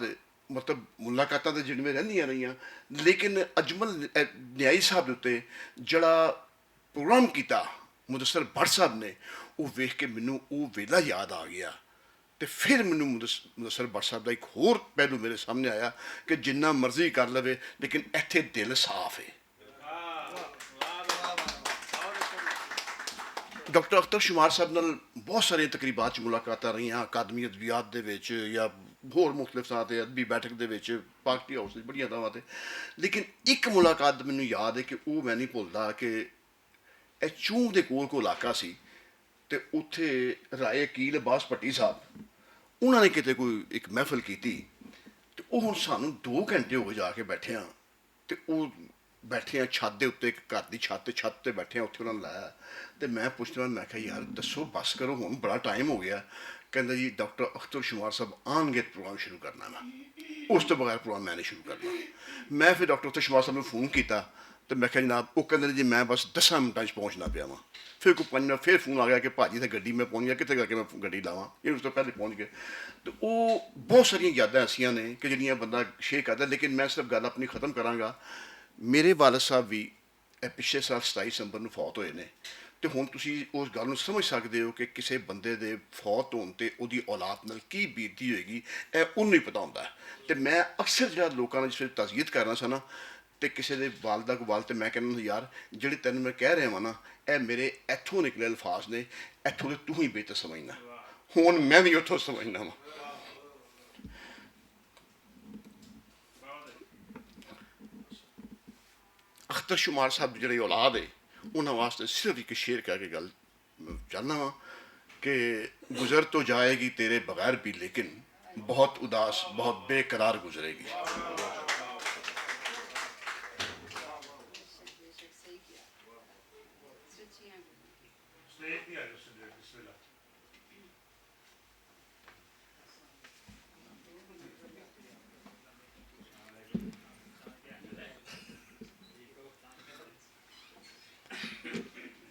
مطلب، ملاقاتاں تے جنویں رہندیاں رہیاں، لیکن اجمل، اے، نیائی صاحب دے اُتے جڑا پروگرام کیتا مدثر بٹ صاحب نے، او ویکھ کے مینوں او ویلا یاد آ گیا۔ تے پھر مینوں مدث-، مدثر بٹ صاحب دا ایک ہور پہلو میرے سامنے آیا کہ جنہ مرضی کر لوے، لیکن ایتھے دل صاف ہے۔ ڈاکٹر اختر شمار صاحب نال بہت سارے تقریبات چ ملاقاتاں رہیاں، اکادمی ادبیات دے وچ یا ہور مختلف تھاں تے ادبی بیٹھک دے وچ، پارٹی ہاؤس وچ، بڑیاں تھاواں تے۔ لیکن ایک ملاقات مینوں یاد ہے کہ او میں نہیں بھولدا کہ اے چونگ دے کول کوئی علاقہ سی، تے اتھے رائے عقیل عباس پٹی صاحب، انہاں نے کتے کوئی ایک محفل کیتی، تے او ہن سانوں دو گھنٹے ہو گئے جا کے بیٹھے ہاں۔ تے او بیٹھے ہاں چھت دے اُتے، ایک گھر دی چھت تے، چھت تے بیٹھے ہاں، اتھے انہاں نے لایا۔ تے میں پوچھنا، میں کہا، "یار، دسو، بس کرو، ہن بڑا ٹائم ہو گیا۔" کہندا، "جی، ڈاکٹر اختر شمار صاحب آن گے، پروگرام شروع کرنا نا، اس تو بغیر پروگرام میں نہیں شروع کرنا۔" میں پھر ڈاکٹر اختر شمار صاحب نے فون کیتا، تے میں کہیا جناب، او کہندے نے جی میں بس دساں منٹاں وچ پہنچنا پیا واں۔ فیر کوئی پنج منٹ فیر فون آ گیا کہ پاجی تے گڈی میں پہنچ گیا، کتھے کر کے میں گڈی لاواں؟ اے اس توں پہلے پہنچ گئے۔ تے او بہت ساریاں یاداں ایسیاں نے کہ جیہڑیاں بندہ شیئر کردا، لیکن میں صرف گل اپنی ختم کراں گا۔ میرے والد صاحب وی اے پچھلے سال ستائی دسمبر نوں فوت ہوئے نے۔ تے ہن تسی اس گل نوں سمجھ سکدے ہو کہ کسے بندے دے فوت ہون تے اوہدی اولاد نال کی بیتدی ہوئے گی، اے انہوں ہی پتہ ہوندا ہے۔ تے میں اکثر جیہڑا لوکاں نال جس ویلے تعزیت کرنا سا نا، تے کسے دے والدہ کو وال تے میں کہنا، یار، جیہڑے تینوں میں کہہ رہا ہاں نا، اے میرے ایتھوں نکلے الفاظ نے، ایتھوں تے توں ہی بہتر سمجھنا۔ ہن میں وی اتھوں سمجھنا وا۔ اختر شمار صاحب جیہڑے اولاد ہے، انہاں واسطے صرف ایک شعر کہہ کے گل چاہنا وا کہ گزر تو جائے گی تیرے بغیر بھی، لیکن بہت اداس، بہت بے قرار گزرے گی۔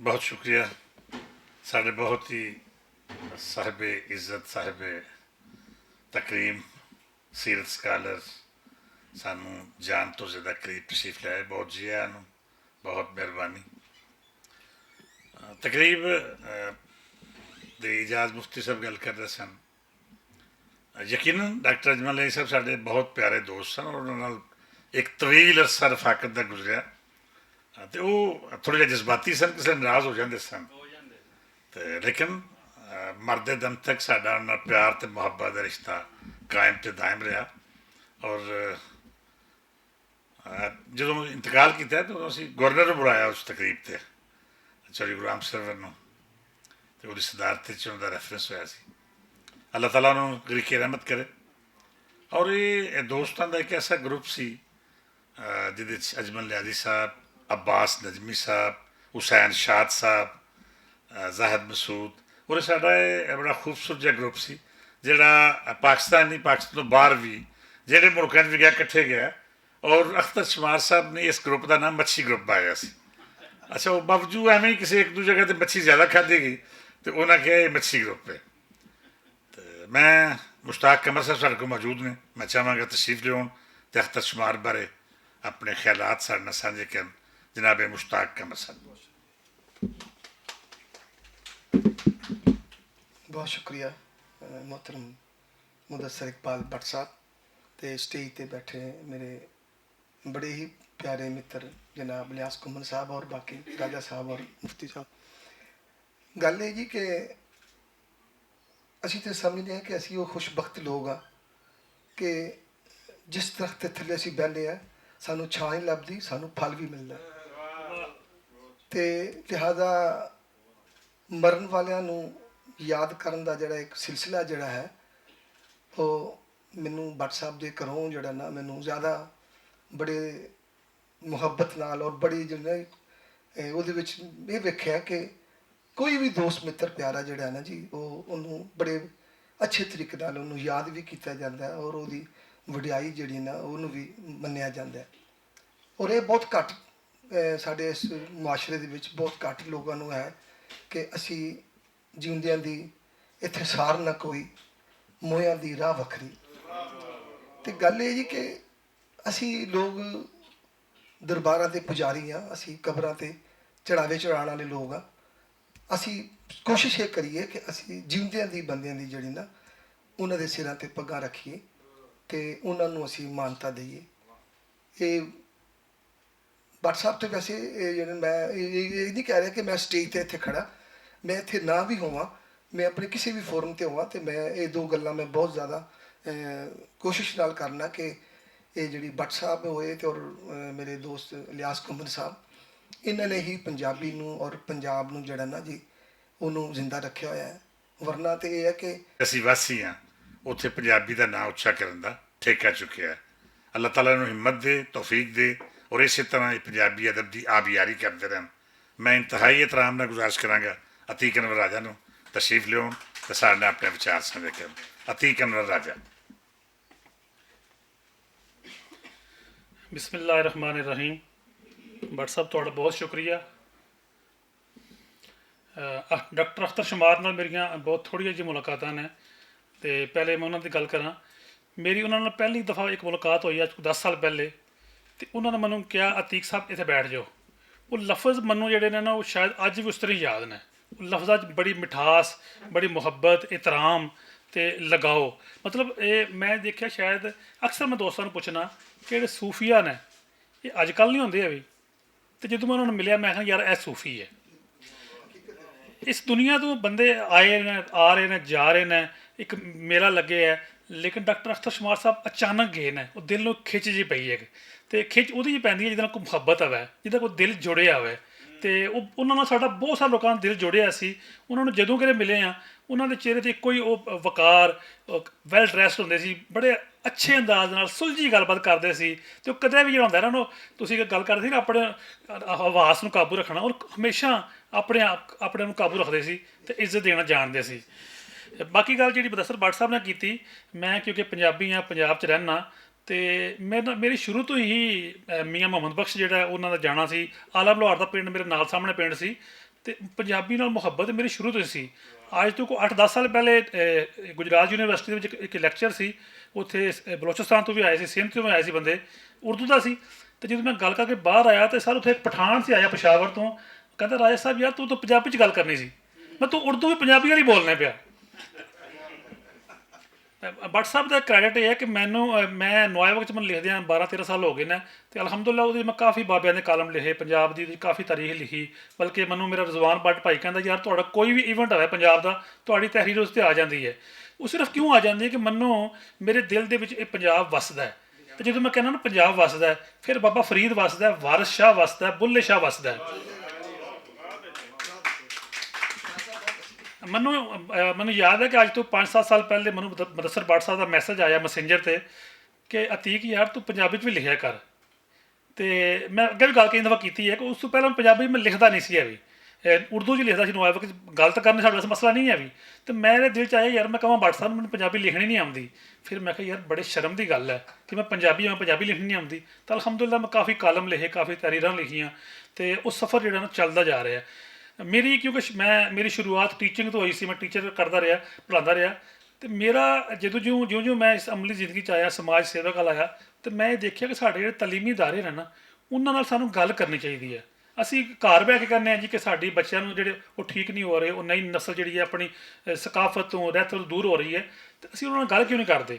بہت شکریہ۔ ساڈے بہت ہی صاحب عزت، صاحب تکریم، سیرت سکالر، سانوں جان تو زیادہ قریب تشریف لے آئے۔ بہت جی آنوں، بہت مہربانی۔ تقریب دے اجاز مفتی صاحب گل کر رہے سن۔ یقیناً ڈاکٹر اجمل علی صاحب ساڈے بہت پیارے دوست سن اور انہاں نال ایک طویل عرصہ رفاقت دا گزریا۔ تے او تھوڑے جہے جذباتی سن، کسے ناراض ہو جاندے سن۔ تے لیکن مرد دم تک ساڈا انہاں نال پیار تے محبت دا رشتہ قائم تے دائم رہیا۔ اور جدوں انتقال کیتا ہے تو اسی گورنر نوں بلایا اس تقریب تے، چوری گرام سرور نوں، تے اوہدی صدارت وچ انہاں دا ریفرنس ہویا سی۔ اللہ تعالیٰ انہاں نوں غریق رحمت کرے۔ اور یہ دوستاں دا ایک ایسا گروپ سی، جدے وچ اجمل نیازی صاحب، عباس نجمی صاحب، حسین شاد صاحب، زاہد مسعود، اور ساڈا یہ بڑا خوبصورت جہا گروپ سی، جہڑا پاکستان نہیں، پاکستان تو باہر بھی، جہڑے ملکاں وچ بھی گیا، کٹھے گیا۔ اور اختر شمار صاحب نے اس گروپ دا نام مچھی گروپ پایا سی۔ اچھا، وہ باوجود ایویں ہی کسی ایک دو جگہ تے مچھی زیادہ کھادی گئی، تے انہاں کہیا یہ مچھی گروپ ہے۔ تے میں مشتاق قمر صاحب ساڈے کول موجود نے، میں چاہواں گا تشریف لیون تے اختر شمار بارے اپنے خیالات ساڈے نال سانجھے کرن۔ جناب مشتاق قمر صاحب۔ بہت شکریہ، محترم مدثر اقبال بٹ صاحب، تے اسٹیج تے بیٹھے میرے بڑے ہی پیارے متر جناب الیاس کمن صاحب اور باقی راجہ صاحب اور مفتی صاحب۔ گل یہ جی کہ اسی تے سمجھنے ہیں کہ اسی وہ خوش بخت لوگ ہاں کہ جس درخت دے تھلے اسی بہنے ہیں، سانو چھاں ہی لبدی، سانو پھل بھی ملدا ہے۔ تے لہذا مرن والیاں نوں یاد کرن دا جڑا ایک سلسلہ جڑا ہے، او مینوں بٹ صاحب دے گھروں جڑا نا، مینوں زیادہ بڑے محبت نال اور بڑے جڑے، اے، اودے وچ یہ ویکھیا کہ کوئی بھی دوست متر پیارا جڑا ہے نا جی، او اونوں بڑے اچھے طریقے نال اونوں یاد بھی کیتا جاندا ہے اور اودی وڈیائی جڑی نا، اونوں بھی منیا جاندا ہے۔ اور یہ بہت گھٹ، اے، ساڈے اس معاشرے دے وچ بہت گھٹ لوگاں نوں ہے کہ اسی جیوندیاں دی اتھے سار نہ کوئی، مویاں دی راہ وکھری۔ تے گل یہ جی کہ اسی لوگ درباراں دے پجاری ہاں، اسی قبراں تے چڑھاوے چڑھان والے لوگ ہاں۔ اسی کوشش یہ کریے کہ اسی جیوندیاں دی بندیاں دی جڑی نا، انہاں دے سراں تے پگاں رکھیے تے انہاں نوں اسی مانتا دئیے۔ یہ بٹ صاحب تے ویسے، اے، یعنی میں اے، اے، اے نہیں کہہ رہا کہ میں سٹیج تے اتھے کھڑا، میں اتھے نہ بھی ہوواں، میں اپنے کسی بھی فورم تے ہوواں تے میں اے دو گلاں میں بہت زیادہ، اے، کوشش نال کرنا کہ اے جڑی بٹ صاحب ہوئے تے اور، اے، میرے دوست الیاس کمبن صاحب، انہاں نے ہی پنجابی نوں اور پنجاب نوں جڑا نا جی، انہوں زندہ رکھیا ہویا ہے۔ ورنہ تے یہ ہے کہ اسی واسی ہاں، اتھے پنجابی دا ناں اچا کرن دا ٹھیکہ چکیا ہے۔ اللہ تعالیٰ انہوں ہمت دے، توفیق دے، اور اسی طرح یہ پنجابی ادب دی آبیاری کردے رہن۔ میں انتہائی احترام نال گزارش کراں گا عتیق انور راجہ نوں تشریف لیون تے سارے نال اپنے وچار سانجھے کرن۔ عتیق انور راجہ۔ بسم اللہ الرحمن الرحیم۔ بٹ صاحب، تہاڈا بہت شکریہ۔ ڈاکٹر اختر شمار نال میریاں بہت تھوڑیاں جیاں ملاقاتاں نے۔ تے پہلے میں انہاں دی گل کراں، میری انہاں نال پہلی دفعہ ایک ملاقات ہوئی اج دس سال پہلے۔ تے انہاں نے مینوں کہا، "عتیق صاحب، اتھے بیٹھ جاؤ۔" وہ لفظ مینوں جڑے نے نا، وہ شاید اج وی اس طرح یاد نے۔ وہ لفظاں 'چ بڑی مٹھاس، بڑی محبت، احترام تے لگاؤ۔ مطلب، اے میں دیکھیا، شاید اکثر میں دوستاں نوں پوچھنا کہ جڑے صوفیہ نے، اے اج کل نہیں ہوندے ابھی۔ تے جدوں میں انہاں نوں ملیا، میں کہا، "یار، اے صوفی ہے۔" اس دنیا تو بندے آئے نے، آ رہے نے، جا رہے نے، ایک میلہ لگے ہے، لیکن ڈاکٹر اختر شمار صاحب اچانک گئے نے۔ وہ دل نوں کھچ جی پئی ہے۔ تے کھچ اودی جی پیندی ہے جدوں کوئی محبت ہوے، جدوں کوئی دل جڑیا ہوے۔ تے انہاں نال ساڈا بہت سارے لوکاں دا دل جڑیا سی۔ انہاں نوں جدوں کدے ملے آں، انہاں دے چہرے تے کوئی او وقار، ویل ڈریسڈ ہوندے سی، بڑے اچھے انداز نال سلجھی گل بات کردے سی۔ تے او کدے وی جڑا ہوندا ہے نا، انہاں، تسی اک گل کردے سی نا، اپنے حواس نوں قابو رکھنا، اور ہمیشہ اپنے آپ، اپنے نوں قابو رکھدے سی تے عزت دینا جاندے سی۔ باقی گل جڑی مدثر بٹ صاحب نے کیتی، میں کیونکہ پنجابی ہاں، پنجاب چ رہنا، تے میرا، میری شروع تو ہی، اے، میاں محمد بخش جڑا ہے، انہاں دا جانا سی۔ آلہ بلوہار دا پنڈ میرے نال سامنے پنڈ سی، تے پنجابی نال محبت میری شروع تو ہی سی۔ اج تو کوئی اٹھ دس سال پہلے، اے، گجرات یونیورسٹی دے وچ اک، اک لیکچر سی، اتھے، اے، بلوچستان تو بھی آئے سی، سندھ تو بھی آئے سی بندے، اردو دا سی۔ تے جدوں میں گل کر کے باہر آیا، تے سر، اتھے ایک پٹھان سی آیا پشاور تو، کہندا، "راجہ صاحب، یار، تو تو پنجابی چ گل کرنی سی۔" میں، "تو اردو بھی پنجابی والی بولنے پیا۔" بٹ صاحب دا کریڈٹ یہ ہے کہ مینوں، میں نوائے وقت میں لکھ دیاں، بارہ تیرہ سال ہو گئے نے، تے الحمدللہ، اودے میں کافی بابیاں دے کالم لکھے، پنجاب دی کافی تاریخ لکھی، بلکہ مینوں میرا رضوان بٹ بھائی کہندا، "یار، تہاڈا کوئی وی ایونٹ ہوے پنجاب دا، تہاڈی تحریر اس تے آ جاندی ہے۔" وہ صرف کیوں آ جاندی ہے کہ مینوں، میرے دل دے وچ یہ پنجاب وسدا ہے۔ تے جدوں میں کہنا نا پنجاب وسدا ہے، پھر بابا فرید وسدا ہے، وارث شاہ وسدا ہے، بلے شاہ وسدا ہے۔ مینوں، اہ، مینوں یاد ہے کہ اج تو پنج سات سال پہلے مینوں مد-، مدثر بٹ صاحب دا میسج آیا میسنجر تے کہ "عتیق یار، تو پنجابی چ بھی لکھیا کر۔" تے میں اگے بھی گل کئی دفعہ کیتی ہے کہ اس تو پہلے میں پنجابی میں لکھدا نہیں سی ابھی۔ اے، اردو چ لکھدا سی، نوائے وقت گل تاں کرنی ساڈے واسطے مسئلہ نہیں ہے ابھی۔ تے میرے دل چ آیا، "یار، میں کہاں بٹ صاحب، مینوں پنجابی لکھنی نہیں آندی۔" پھر میں کہا، "یار، بڑے شرم دی گل ہے کہ میں پنجابی، میں پنجابی لکھنی نہیں آندی۔" تاں الحمدللہ میں کافی کالم لکھے، کافی تحریراں لکھیاں، تے او سفر جڑا نا چلدا جا رہیا ہے۔ میری، کیونکہ ش-، میں، میری شروعات ٹیچنگ تو ہوئی سی، میں ٹیچر کردا رہیا، پڑھاندا رہیا۔ تے میرا جدوں جوں، جوں جوں میں اس عملی زندگی چ آیا، سماج سیوا کال آیا، تے میں یہ دیکھیا کہ ساڈے جڑے تعلیمی ادارے نے نا، انہاں نال سانوں گل کرنی چاہیدی ہے۔ اسی گھر بیٹھ کے کہنے ہیں جی کہ ساڈی بچیاں نوں جڑے وہ ٹھیک نہیں ہو رہے، وہ نئی نسل جڑی ہے اپنی، اے، ثقافت تو، رہت تو دور ہو رہی ہے، تے اسی انہاں نال گل کیوں نہیں کردے؟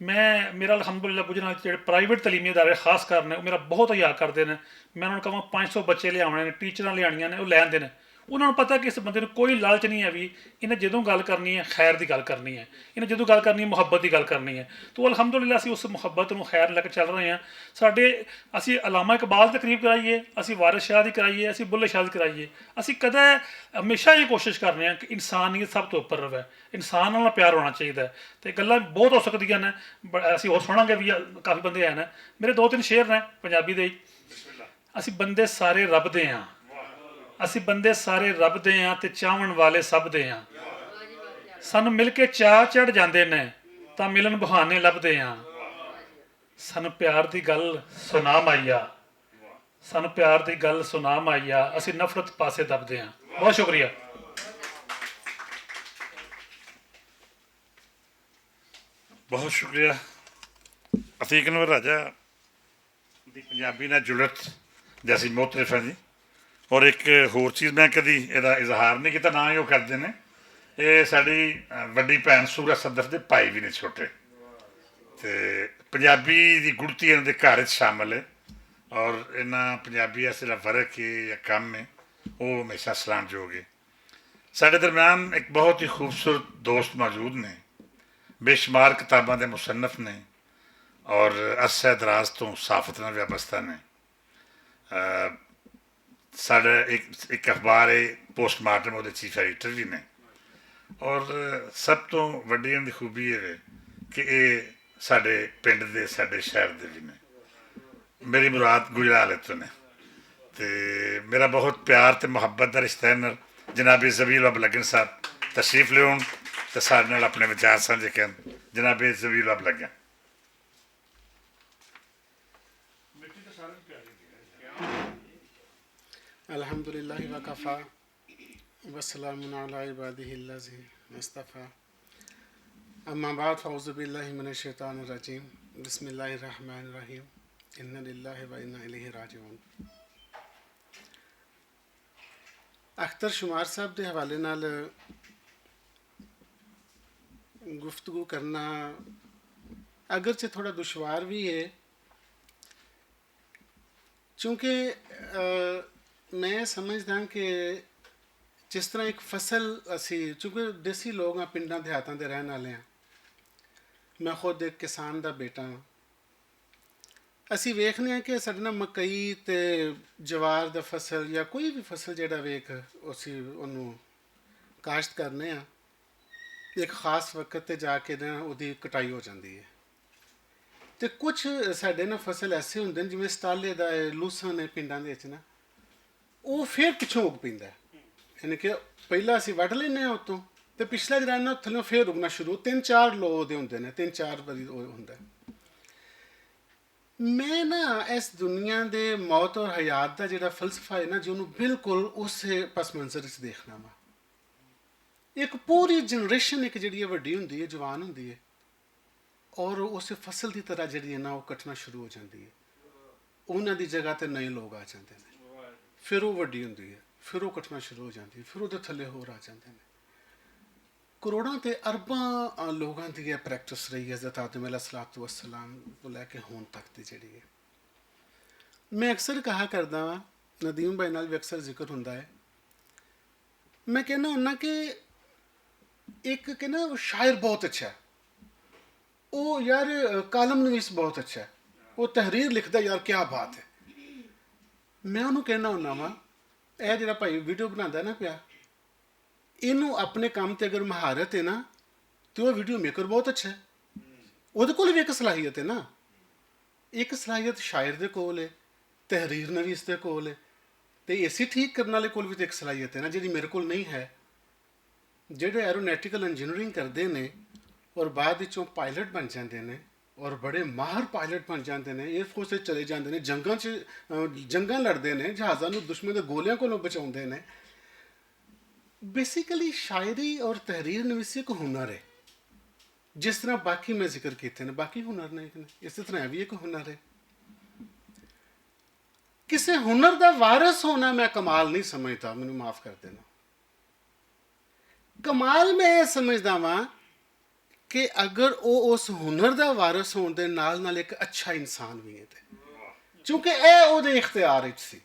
میں، میرا الحمدللہ گجران چ جڑے پرائیویٹ تعلیمی ادارے خاص کر نے، وہ میرا بہت حیا کردے نے۔ میں انہاں نوں کہاں پانچ سو بچے لے آونے نے، ٹیچراں لے آنیاں نے، وہ لیندے نے۔ انہاں نوں پتہ کہ اس بندے نوں کوئی لالچ نہیں ہے بھی، انہیں جدوں گل کرنی ہے، خیر دی گل کرنی ہے، انہیں جدوں گل کرنی ہے، محبت دی گل کرنی ہے۔ تو الحمدللہ اسی اس محبت نوں خیر لے کے چل رہے ہیں۔ ساڈے، اسی علامہ اقبال دی تقریب کرائیے، اسی وارث شاہ دی کرائیے، اسی بلے شاہ دی کرائیے، اسی کدے، ہمیشہ یہ کوشش کرنے ہیں کہ انسانیت سب تو اوپر رہے، انسان نال پیار ہونا چاہیے۔ تے گلاں بہت ہو سکدیاں نے، ب-، اسی ہور سناں گے بھی، کافی بندے ہیں نے۔ میرے دو تین شعر نے پنجابی دے۔ اسی بندے سارے رب دے ہاں، اسی بندے سارے رب دے ہاں تے چاون والے سب دے ہاں۔ سانوں مل کے چاہ چڑھ جاندے نے، تاں ملن بہانے لبھدے ہاں۔ سانوں پیار دی گل سنا مائیا، سانوں پیار دی گل سنا مائیا، اسی نفرت پاسے دبدے ہاں۔ بہت شکریہ۔ بہت شکریہ۔ عتیق انور راجہ دی پنجابی نال جڑت جیسی مختلف ہے جی۔ اور ایک ہور چیز میں کدی ایدا اظہار نہیں کیتا، نہ ہی وہ کردے نے۔ اے ساڈی، اہ، وڈی بھن سورج صدف دے بھائی بھی نے چھوٹے۔ تے پنجابی دی گڑتی انہاں دے گھر وچ شامل ہے۔ اور انہاں پنجابی اس جڑا ورک ہے یا کم ہے، وہ ہمیشہ سلام جو گے۔ ساڈے درمیان ایک بہت ہی خوبصورت دوست موجود نے، بے شمار کتاباں دے مصنف نے اور عرصہ دراز تو صحافت نال وابستہ نے۔ آ، ساڈا ایک، ایک اخبار ہے پوسٹ مارٹم، وہ چیف ایڈیٹر بھی نے۔ اور سب تو وڈی ان دی خوبی یہ ہے کہ یہ ساڈے پنڈ دے، ساڈے شہر دے بھی نے۔ میری مراد گجرال اتوں نے۔ تے میرا بہت پیار تے محبت دا رشتہ ہے نال۔ جناب زبیل باب لگن صاحب تشریف لیون تے سارے نال اپنے وچار سانجھے کرن۔ جناب زبیل باب لگن۔ الحمد لله وكفى، وسلام على عباده الذين اصطفى. أما بعد، فأعوذ بالله من الشيطان الرجيم. بسم الله الرحمن الرحيم. إنا لله وإنا إليه راجعون. اختر شمار صاحب دے حوالے نال گفتگو کرنا اگرچہ تھوڑا دشوار بھی ہے، چونکہ، آ، میں سمجھدا کہ جس طرح ایک فصل، اسی چونکہ دیسی لوگ ہاں، پنڈاں دیہاتاں دے رہن والے ہاں، میں خود ایک کسان دا بیٹا ہاں۔ اسی ویکھنے ہاں کہ ساڈے نال مکئی تے جوار دا فصل یا کوئی بھی فصل جیڑا ویکھ، اسی اونوں کاشت کرنے ہاں، ایک خاص وقت تے جا کے نا اودی کٹائی ہو جاندی ہے۔ تے کچھ ساڈے نا فصل ایسے ہوندے نے، جویں سٹالے دا ہے، لوساں نے پنڈاں دے وچ نا، او فیر پچھوں اگ پیندا ہے۔ یعنی کہ پہلا اسی وڈ لینے آں اتوں، تے پچھلا جڑا نا تھلیوں فیر اگنا شروع، تین چار لو دے ہوندے نے، تین چار واری او ہوندا ہے۔ میں نا اس دنیا دے موت اور حیات دا جڑا فلسفہ ہے نا، جو انہوں بالکل اس پس منظر وچ دیکھنا وا۔ ایک پوری جنریشن ایک جڑی ہے وڈی ہوندی ہے، جوان ہوندی ہے، اور اس فصل دی طرح جڑی ہے نا، وہ کٹنا شروع ہو جاندی ہے۔ انہاں دی جگہ تے نئے لوگ آ جاندے نے، پھر وہ وڈی ہوندی ہے، پھر وہ کٹنا شروع ہو جاندی ہے، پھر وہ تھلے ہور آ جاندے نے۔ کروڑاں تے ارباں، آ، لوگاں دی یہ پریکٹس رہی ہے حضرت آدم علیہ الصلوۃ والسلام کو لے کے ہون تک دی جڑی ہے۔ میں اکثر کہا کردا ہاں، ندیم بھائی نال بھی اکثر ذکر ہوندا ہے، میں کہنا ہوندا کہ ایک کہنا وہ شاعر بہت اچھا ہے، وہ یار کالم نویس بہت اچھا ہے، وہ تحریر لکھدا یار، کیا بات ہے۔ میں انہوں کہنا ہوندا واں، اے جڑا بھائی ویڈیو بناندا ہے نا پیا، اینوں اپنے کم تے اگر مہارت ہے نا، تے وہ ویڈیو میکر بہت اچھا ہے۔ اودے کول وی ایک صلاحیت ہے نا، ایک صلاحیت شاعر دے کول ہے، تحریر نویس دے کول ہے، تے اے سی ٹھیک کرن والے کول وی تے ایک صلاحیت ہے نا، جیڑی میرے کول نہیں ہے۔ جیڑے ایرونیٹیکل انجینئرنگ کردے نے اور بعد وچوں پائلٹ بن جاندے نے، اور بڑے ماہر پائلٹ بن جاندے نے، ایئر فورس وچ چلے جاندے نے، جنگاں چ، آ، جنگاں لڑدے نے، جہازاں نوں دشمن دے گولیاں کولوں بچاوندے نے۔ بیسیکلی شاعری اور تحریر نویسی ایک ہنر ہے۔ جس طرح باقی میں ذکر کیتے نے، باقی ہنر نے ایک نے، اس طرح بھی ایک ہنر ہے۔ کسے ہنر دا وارث ہونا میں کمال نہیں سمجھدا، مینوں معاف کر دینا۔ کمال میں یہ سمجھدا واں کہ اگر او اس ہنر دا وارث ہون دے نال نال ایک اچھا انسان بھی ہے تے، کیونکہ اے او دے اختیار وچ سی۔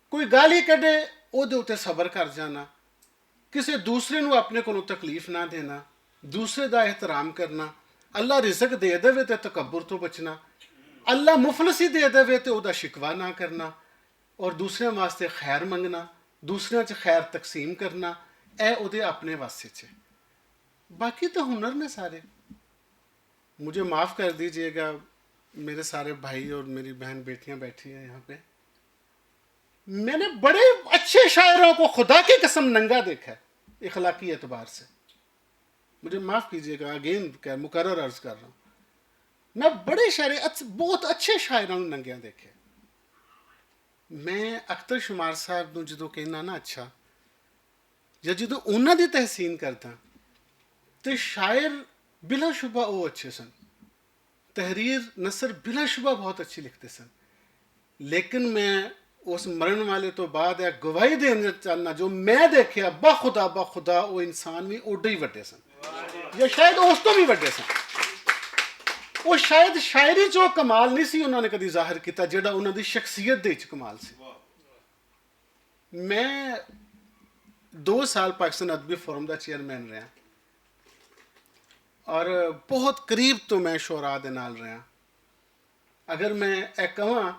کوئی گالی کڈے، او دے اتے صبر کر جانا، کسے دوسرے نوں اپنے کولوں تکلیف نہ دینا، دوسرے دا احترام کرنا، اللہ رزق دے دے تے تکبر تو بچنا، اللہ مفلسی دے دے تے او دا شکوہ نہ کرنا، اور دوسرے واسطے خیر منگنا، دوسرے چ خیر تقسیم کرنا، اے او دے اپنے واسطے چ۔ باقی تو ہنر نے سارے۔ مجھے معاف کر دیجیے گا، میرے سارے بھائی اور میری بہن بیٹیاں بیٹھی ہیں یہاں پہ۔ میں نے بڑے اچھے شاعروں کو خدا کی قسم ننگا دیکھا ہے، اخلاقی اعتبار سے۔ مجھے معاف کیجیے گا، اگین مکرر عرض کر رہا ہوں، میں بڑے شاعر، اچ-، بہت اچھے شاعروں ننگیاں دیکھے۔ میں اختر شمار صاحب نوں جدوں کہنا نا اچھا، یا جدوں انہاں دی تحسین کردا، تے شاعر بلا شبہ او اچھے سن، تحریر نثر بلا شبہ بہت اچھی لکھتے سن۔ لیکن میں اس مرن والے تو بعد یہ گواہی دینا چاہنا، جو میں دیکھیا، بخدا بخدا وہ انسان بھی اوڈے ہی وڈے سن، یا شاید اس تو بھی وڈے سن۔ وہ شاید شاعری چ وہ کمال نہیں سی انہوں نے کدی ظاہر کیتا، جڑا انہوں دی شخصیت دے وچ کمال سی۔ میں دو سال پاکستان ادبی فورم دا چیئرمین رہا، اور بہت قریب تو میں شعراء دے نال رہا۔ اگر میں اے کہاں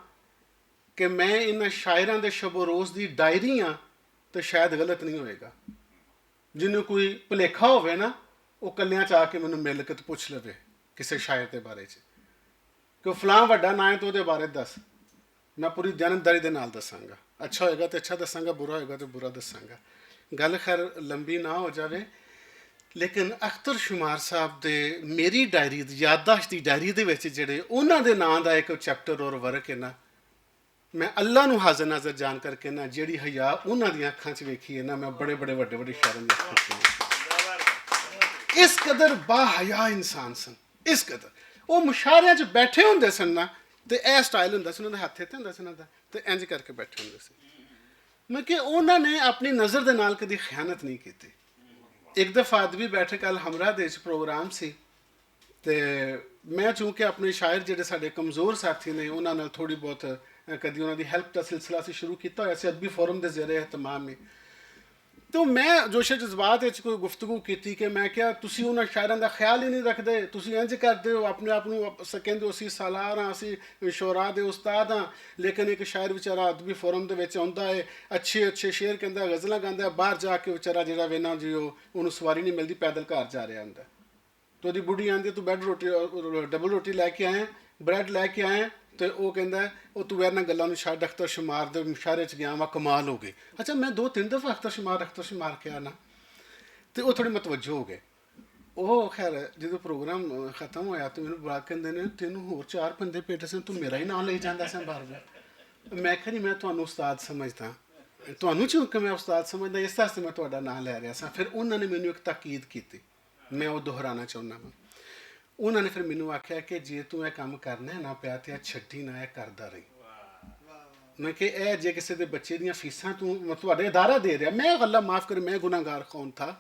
کہ میں انہاں شاعراں دے شب و روز دی ڈائری ہاں، تو شاید غلط نہیں ہوئے گا۔ جنوں کوئی بھلیکھا ہووے نا، او کلیاں چ آ کے مینوں مل کے تے پچھ لوے کسے شاعر دے بارے چ کہ فلاں وڈا ناں ہے، تو اودے بارے دس۔ میں پوری دیانتداری دے نال دساں گا، اچھا ہوئے گا تے اچھا دساں گا، برا ہوئے گا تے برا دساں گا۔ گل خیر لمبی نہ ہو جاوے، لیکن اختر شمار صاحب دے میری ڈائری، یادداشت دی ڈائری دے وچ جڑے انہاں دے ناں دا ایک چیپٹر اور ورق ہے نا، میں اللہ نوں حاضر ناظر جان کر کے نہ جیہڑی حیا انہاں دیاں اکھاں چ ویکھی ہے نہ، میں بڑے بڑے وڈے وڈے شہراں دیاں اکھاں چ ویکھی۔ اس قدر با حیا انسان سن، اس قدر۔ او مشاہریاں چ بیٹھے ہوندے سن نہ، تے اے سٹائل ہوندا سی انہاں دے ہتھ تے ہوندا سی انہاں دا، تے انج کر کے بیٹھے ہوندے سی۔ میں کہ انہاں نے اپنی نظر دے نال کدی خیانت نہیں کیتی۔ ایک دفعہ ادبی بیٹھک الحمرا دے وچ پروگرام سی، تے میں چونکہ اپنے شاعر جڑے ساڈے کمزور ساتھی نے انہاں نال تھوڑی بہت کدی انہاں دی ہیلپ دا سلسلہ سی شروع کیتا ہویا سی، ادبی فورم دے زیر اہتمام میں۔ تو میں جوش جذبات وچ کوئی گفتگو کیتی کہ میں کیا تسی انہاں شاعراں دا خیال ہی نہیں رکھدے، تسی انج کردے ہو، اپنے آپ نوں سکیندے ہو اسی سالار ہاں، اسی شعراء دے استاد ہاں۔ لیکن ایک شاعر وچارا ادبی فورم دے وچ آندا ہے، اچھے اچھے شعر کہندا ہے، غزلاں گاندا ہے، باہر جا کے وچارا جڑا وینا جی او انہوں سواری نہیں ملدی، پیدل گھر جا رہا ہوندا ہے۔ تے اوہدی بڈھی آندی ہے، توں بیڈ روٹی، ڈبل روٹی لے کے آئے، بریڈ لے کے آئے۔ تے او کہندا ہے، او توں ویرنا گلاں نوں چھڈ، اختر شمار دے مشاہرے چ گیا واں، کمال ہو گئی۔ اچھا، میں دو تین دفعہ اختر شمار اختر شمار کیا نا، تے او تھوڑی متوجہ ہو گئے۔ او خیر، جدوں پروگرام ختم ہویا تے مینوں بلا کہندے نے، تینوں ہور چار بندے پیٹے سن، توں میرا ہی ناں لئی جاندا سا بار بار۔ میں کہا جی، میں تانوں استاد سمجھدا، تانوں چونکہ میں استاد سمجھدا، اس واسطے میں تہاڈا ناں لے رہا سا۔ پھر انہاں نے مینوں ایک تاکید کیتی، میں وہ دہرانا چاہنا ہاں۔ انہاں نے پھر مینوں آکھیا کہ جے توں اے کم کرنا ہے نہ پیا تے اے چھڈی نہ، اے کردا رہی۔ میں کہ اے جے کسے دے بچے دیاں فیساں توں تہاڈے ادارہ دے رہیا، میں اللہ معاف کرے، میں گناہگار کون تھا؟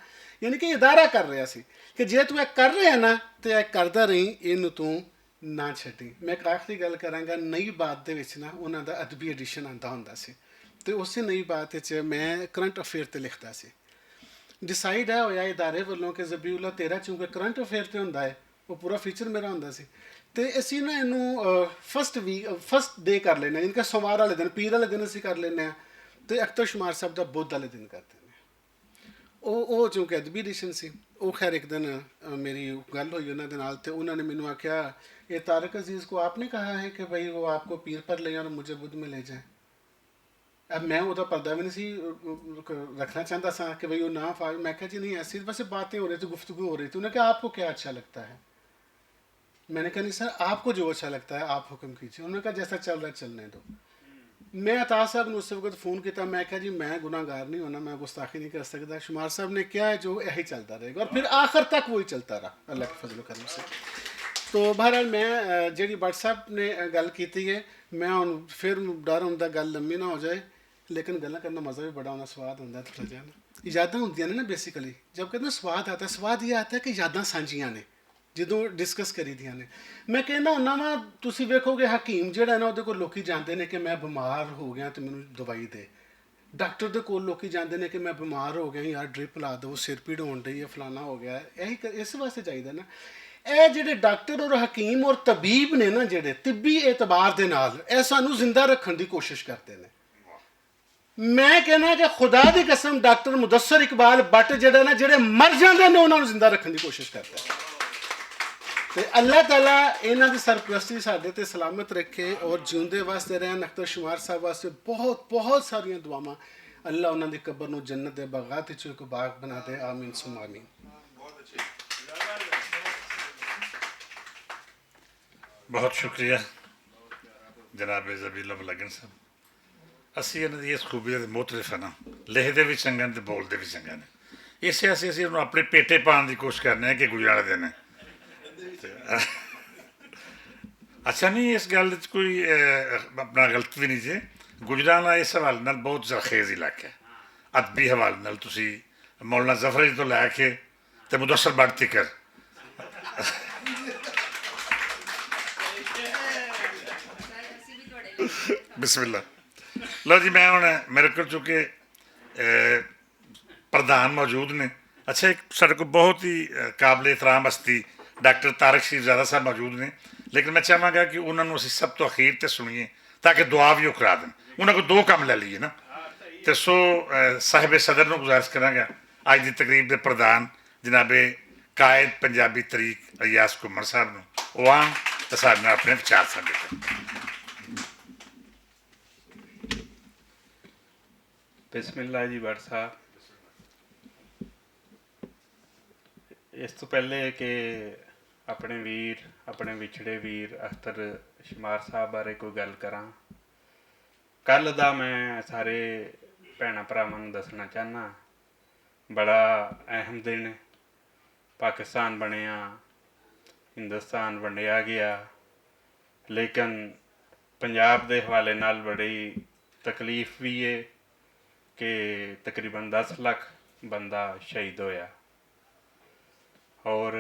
یعنی کہ ادارہ کر رہیا سی کہ جے توں اے کر رہیا نا تے اے کردا رہی، اینوں توں نہ چھڈی۔ میں ایک آخری گل کراں گا، نئی بات دے وچ نا انہاں دا ادبی ایڈیشن آندا ہوندا سی، تے اسی نئی بات وچ میں کرنٹ افیئر تے لکھدا سی۔ ڈیسائیڈ ہے ہویا ادارے ولوں کہ ذبیح اللہ تیرا چونکہ کرنٹ افیئر تے ہوندا ہے، وہ پورا فیچر میرا ہوندا سی۔ تے اسی نا اینوں فرسٹ ویک، فرسٹ ڈے کر لینے، یعنی کہ سوموار والے دن، پیر والے دن اسی کر لینے ہیں۔ تے اختر شمار صاحب دا بدھ والے دن کر دینے ہیں۔ او او چونکہ ادبی ایڈیشن سی، او خیر ایک دن میری گل ہوئی انہاں دے نال، تے انہاں نے مینوں آکھیا، یہ طارق عزیز کو آپ نے کہا ہے کہ بھائی وہ آپ کو پیر پر لے جائیں اور مجھے بدھ میں لے جائیں؟ اب میں اوہدا پردہ وی نئیں سی رکھنا چاہندا ساں کہ بھئی او نہ فاش۔ میں کہا جی نئیں، ایسی ویسے باتیں ہو رہی تھی، گفتگو ہو رہی تھی۔ انہوں نے کہا آپ کو کیا اچھا لگتا ہے؟ میں نے کہا نئیں سر، آپ کو جو اچھا لگتا ہے آپ حکم کیجیے۔ انہوں نے کہا جیسا چل رہا ہے چلنے دو۔ میں عطا صاحب نے اس وقت فون کیتا، میں کہا جی میں گناہگار نہیں ہونا، میں گستاخی نہیں کر سکتا۔ شمار صاحب نے کیا ہے جو یہی چلتا رہے گا، اور پھر آخر تک وہی چلتا رہا اللہ کے فضل و کرم سے۔ تو بہرحال میں جیڑی واٹس ایپ نے گل کیتی ہے، میں ہن پھر ڈر ہوندا گل لمبی نہ ہو جائے، لیکن گلاں کرن دا مزہ وی بڑا ہوندا، سواد ہوندا تھوڑا جہا نا۔ یاداں ہوندیاں نے نا بیسیکلی، جب کہتے ہیں سواد آتا ہے، سواد یہ آتا ہے کہ یاداں سانجیاں نے جدوں ڈسکس کری دیاں نے۔ میں کہنا ہوندا وا، تسی ویکھو گے حکیم جیڑا ہے نا، اودے کول لوکی جاندے نے کہ میں بیمار ہو گیا تے مینوں دوائی دے۔ ڈاکٹر دے کول لوکی جاندے نے کہ میں بیمار ہو گیا یار، ڈرپ لا دو، سر پیڑ ہون ڈئی ہے، فلانا ہو گیا ہے۔ یہی اس واسطے چاہیے نا۔ اے جڑے ڈاکٹر اور حکیم اور طبیب نے نا، جڑے طبی اعتبار دے نال اے سانو زندہ رکھن دی کوشش کردے نے۔ میں کہنا کہ خدا دی قسم، ڈاکٹر مدثر اقبال بٹ جڑا نا، جڑے مر جاندے نے انہاں نوں زندہ رکھن دی کوشش کردا ہے۔ تے اللہ تعالیٰ انہاں دی سرپرستی ساڈے تے سلامت رکھے اور جیوندے واسطے رہن۔ اختر شمار صاحب واسطے بہت بہت ساریاں دعاواں۔ اللہ انہاں دی قبر نوں جنت دے باغات وچوں ایک باغ بنا دے۔ آمین ثم آمین۔ بہت شکریہ جناب زبیل اللہ ملگن صاحب۔ اسی انہاں دی اس خوبی دے معترف ہاں نا، لکھدے وی چنگے نے تے بولدے وی چنگے نے۔ اسے اسی اسی انہاں اپنے پیٹے پان دی کوشش کرنے ہیں کہ گزارا دینے۔ اچھا نہیں، اس گل وچ کوئی اپنا غلط وی نہیں جے۔ گجرانوالہ اس حوالے نال بہت زرخیز علاقہ ہے۔ ادبی حوالے نال تسی مولانا ظفر جی تو لے کے تے مدثر بٹ تکر۔ بسم اللہ۔ لو جی، میں ہن میرے کول چونکہ پردھان موجود نے۔ اچھا، ایک ساڈے کول بہت ہی قابل احترام ہستی ڈاکٹر طارق شریف زادہ صاحب موجود نے، لیکن میں چاہواں گا کہ انہاں نوں اسی سب تو اخیر تے سنیے تاکہ دعا وی او کرا دین۔ انہاں کول دو کم لے لیے نا۔ تے سو صاحب صدر نوں گزارش کراں گا، اج دی تقریب دے پردھان جناب قائد پنجابی تحریک الیاس گھمن صاحب نوں، او آن تے ساڈے نال اپنے وچار سانجھے کرن۔ بسم اللہ جی بٹ صاحب۔ اس تو پہلے کہ اپنے ویر، اپنے وچھڑے ویر اختر شمار صاحب بارے کوئی گل کراں، کل دا میں سارے بھیناں بھراواں نوں دسنا چاہنا، بڑا اہم دن ہے۔ پاکستان بنیا، ہندوستان ونڈیا گیا، لیکن پنجاب دے حوالے نال بڑی تکلیف وی ہے کہ تقریباً دس لکھ بندہ شہید ہویا اور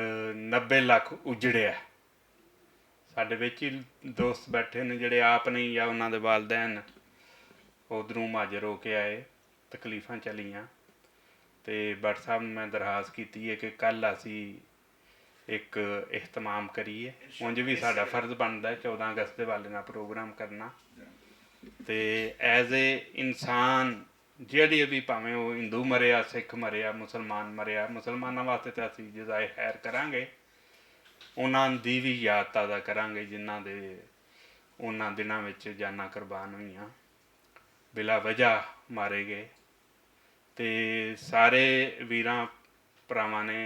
نبے لکھ اجڑیا۔ ساڈے وچ ہی دوست بیٹھے نے جڑے آپ نہیں یا انہاں دے والدین ادھروں مہاجر ہو کے آئے، تکلیفاں چلیاں۔ تے بٹ صاحب میں درخواست کیتی ہے کہ کل اسی ایک اہتمام کریے۔ اونج وی ساڈا فرض بندا ہے چودہ اگست دے والے نال پروگرام کرنا۔ تے ایز اے انسان جیڑی بھی، پاویں وہ ہندو مریا، سکھ مریا، مسلمان مریا، مسلماناں واسطے تے اسی جزائے خیر کراں گے۔ انہاں دی بھی یاد تازہ کراں گے جنہاں دے انہاں دناں وچ جاناں قربان ہوئیاں، بلا وجہ مارے گئے۔ تے سارے ویراں بھراواں نے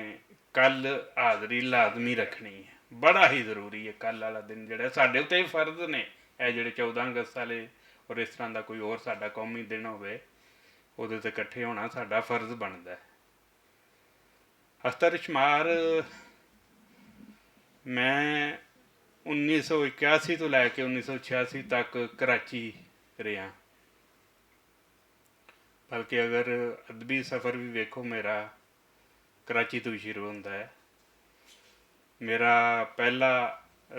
کل حاضری لازمی رکھنی ہے، بڑا ہی ضروری ہے۔ کل والا دن جڑا ساڈے اُتے ہی فرض نے، اے جڑے چودہ اگست والے اور اس طرح دا کوئی اور ساڈا قومی دن ہووے، اودے تے اکٹھے ہونا ساڈا فرض بندا ہے۔ اختر شمار، میں انیس سو اکیاسی تو لے کے انیس سو چھیاسی تک کراچی رہیا، بلکہ اگر ادبی سفر بھی ویکھو میرا، کراچی تو ہی شروع ہوندا ہے۔ میرا پہلا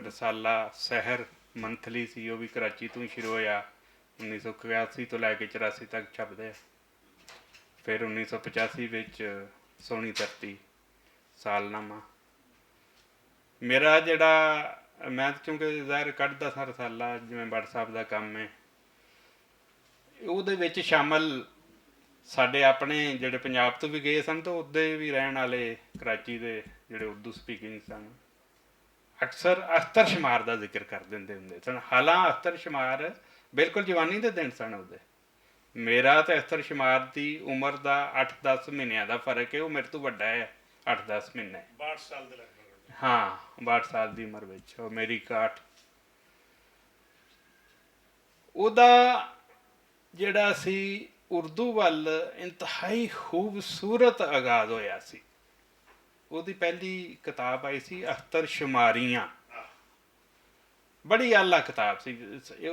رسالہ سحر منتھلی سی، وہ بھی کراچی تو ہی شروع ہویا۔ انیس سو اکیاسی تو لے کے چوراسی تک چھپدے۔ پھر انیس سو پچاسی وچ سونی دھرتی، سالنامہ۔ میرا جڑا، میں کیونکہ ظاہر کڈدا سا رسالہ، جویں بٹ صاحب دا کم ہے، اودے وچ شامل ساڈے اپنے جڑے پنجاب تو بھی گئے سن تے اودے بھی رہن والے کراچی دے جڑے اردو سپیکنگ سن، اکثر اختر شمار دا ذکر کر دیندے ہوندے سن۔ حالاں اختر شمار بالکل جوانی دے دن سن اودے۔ میرا تے اختر شمار دی عمر دا اٹھ دس مہینیاں دا فرق ہے، وہ میرے تو وڈا ہے اٹھ دس مہینے۔ ہاں، باٹھ سال دی عمر وچ اور میری اکاٹھ۔ اودا جڑا سی اردو ول انتہائی خوبصورت آغاز ہویا سی۔ اوہدی پہلی کتاب آئی سی اختر شماریاں۔ بڑی اعلیٰ کتاب سی۔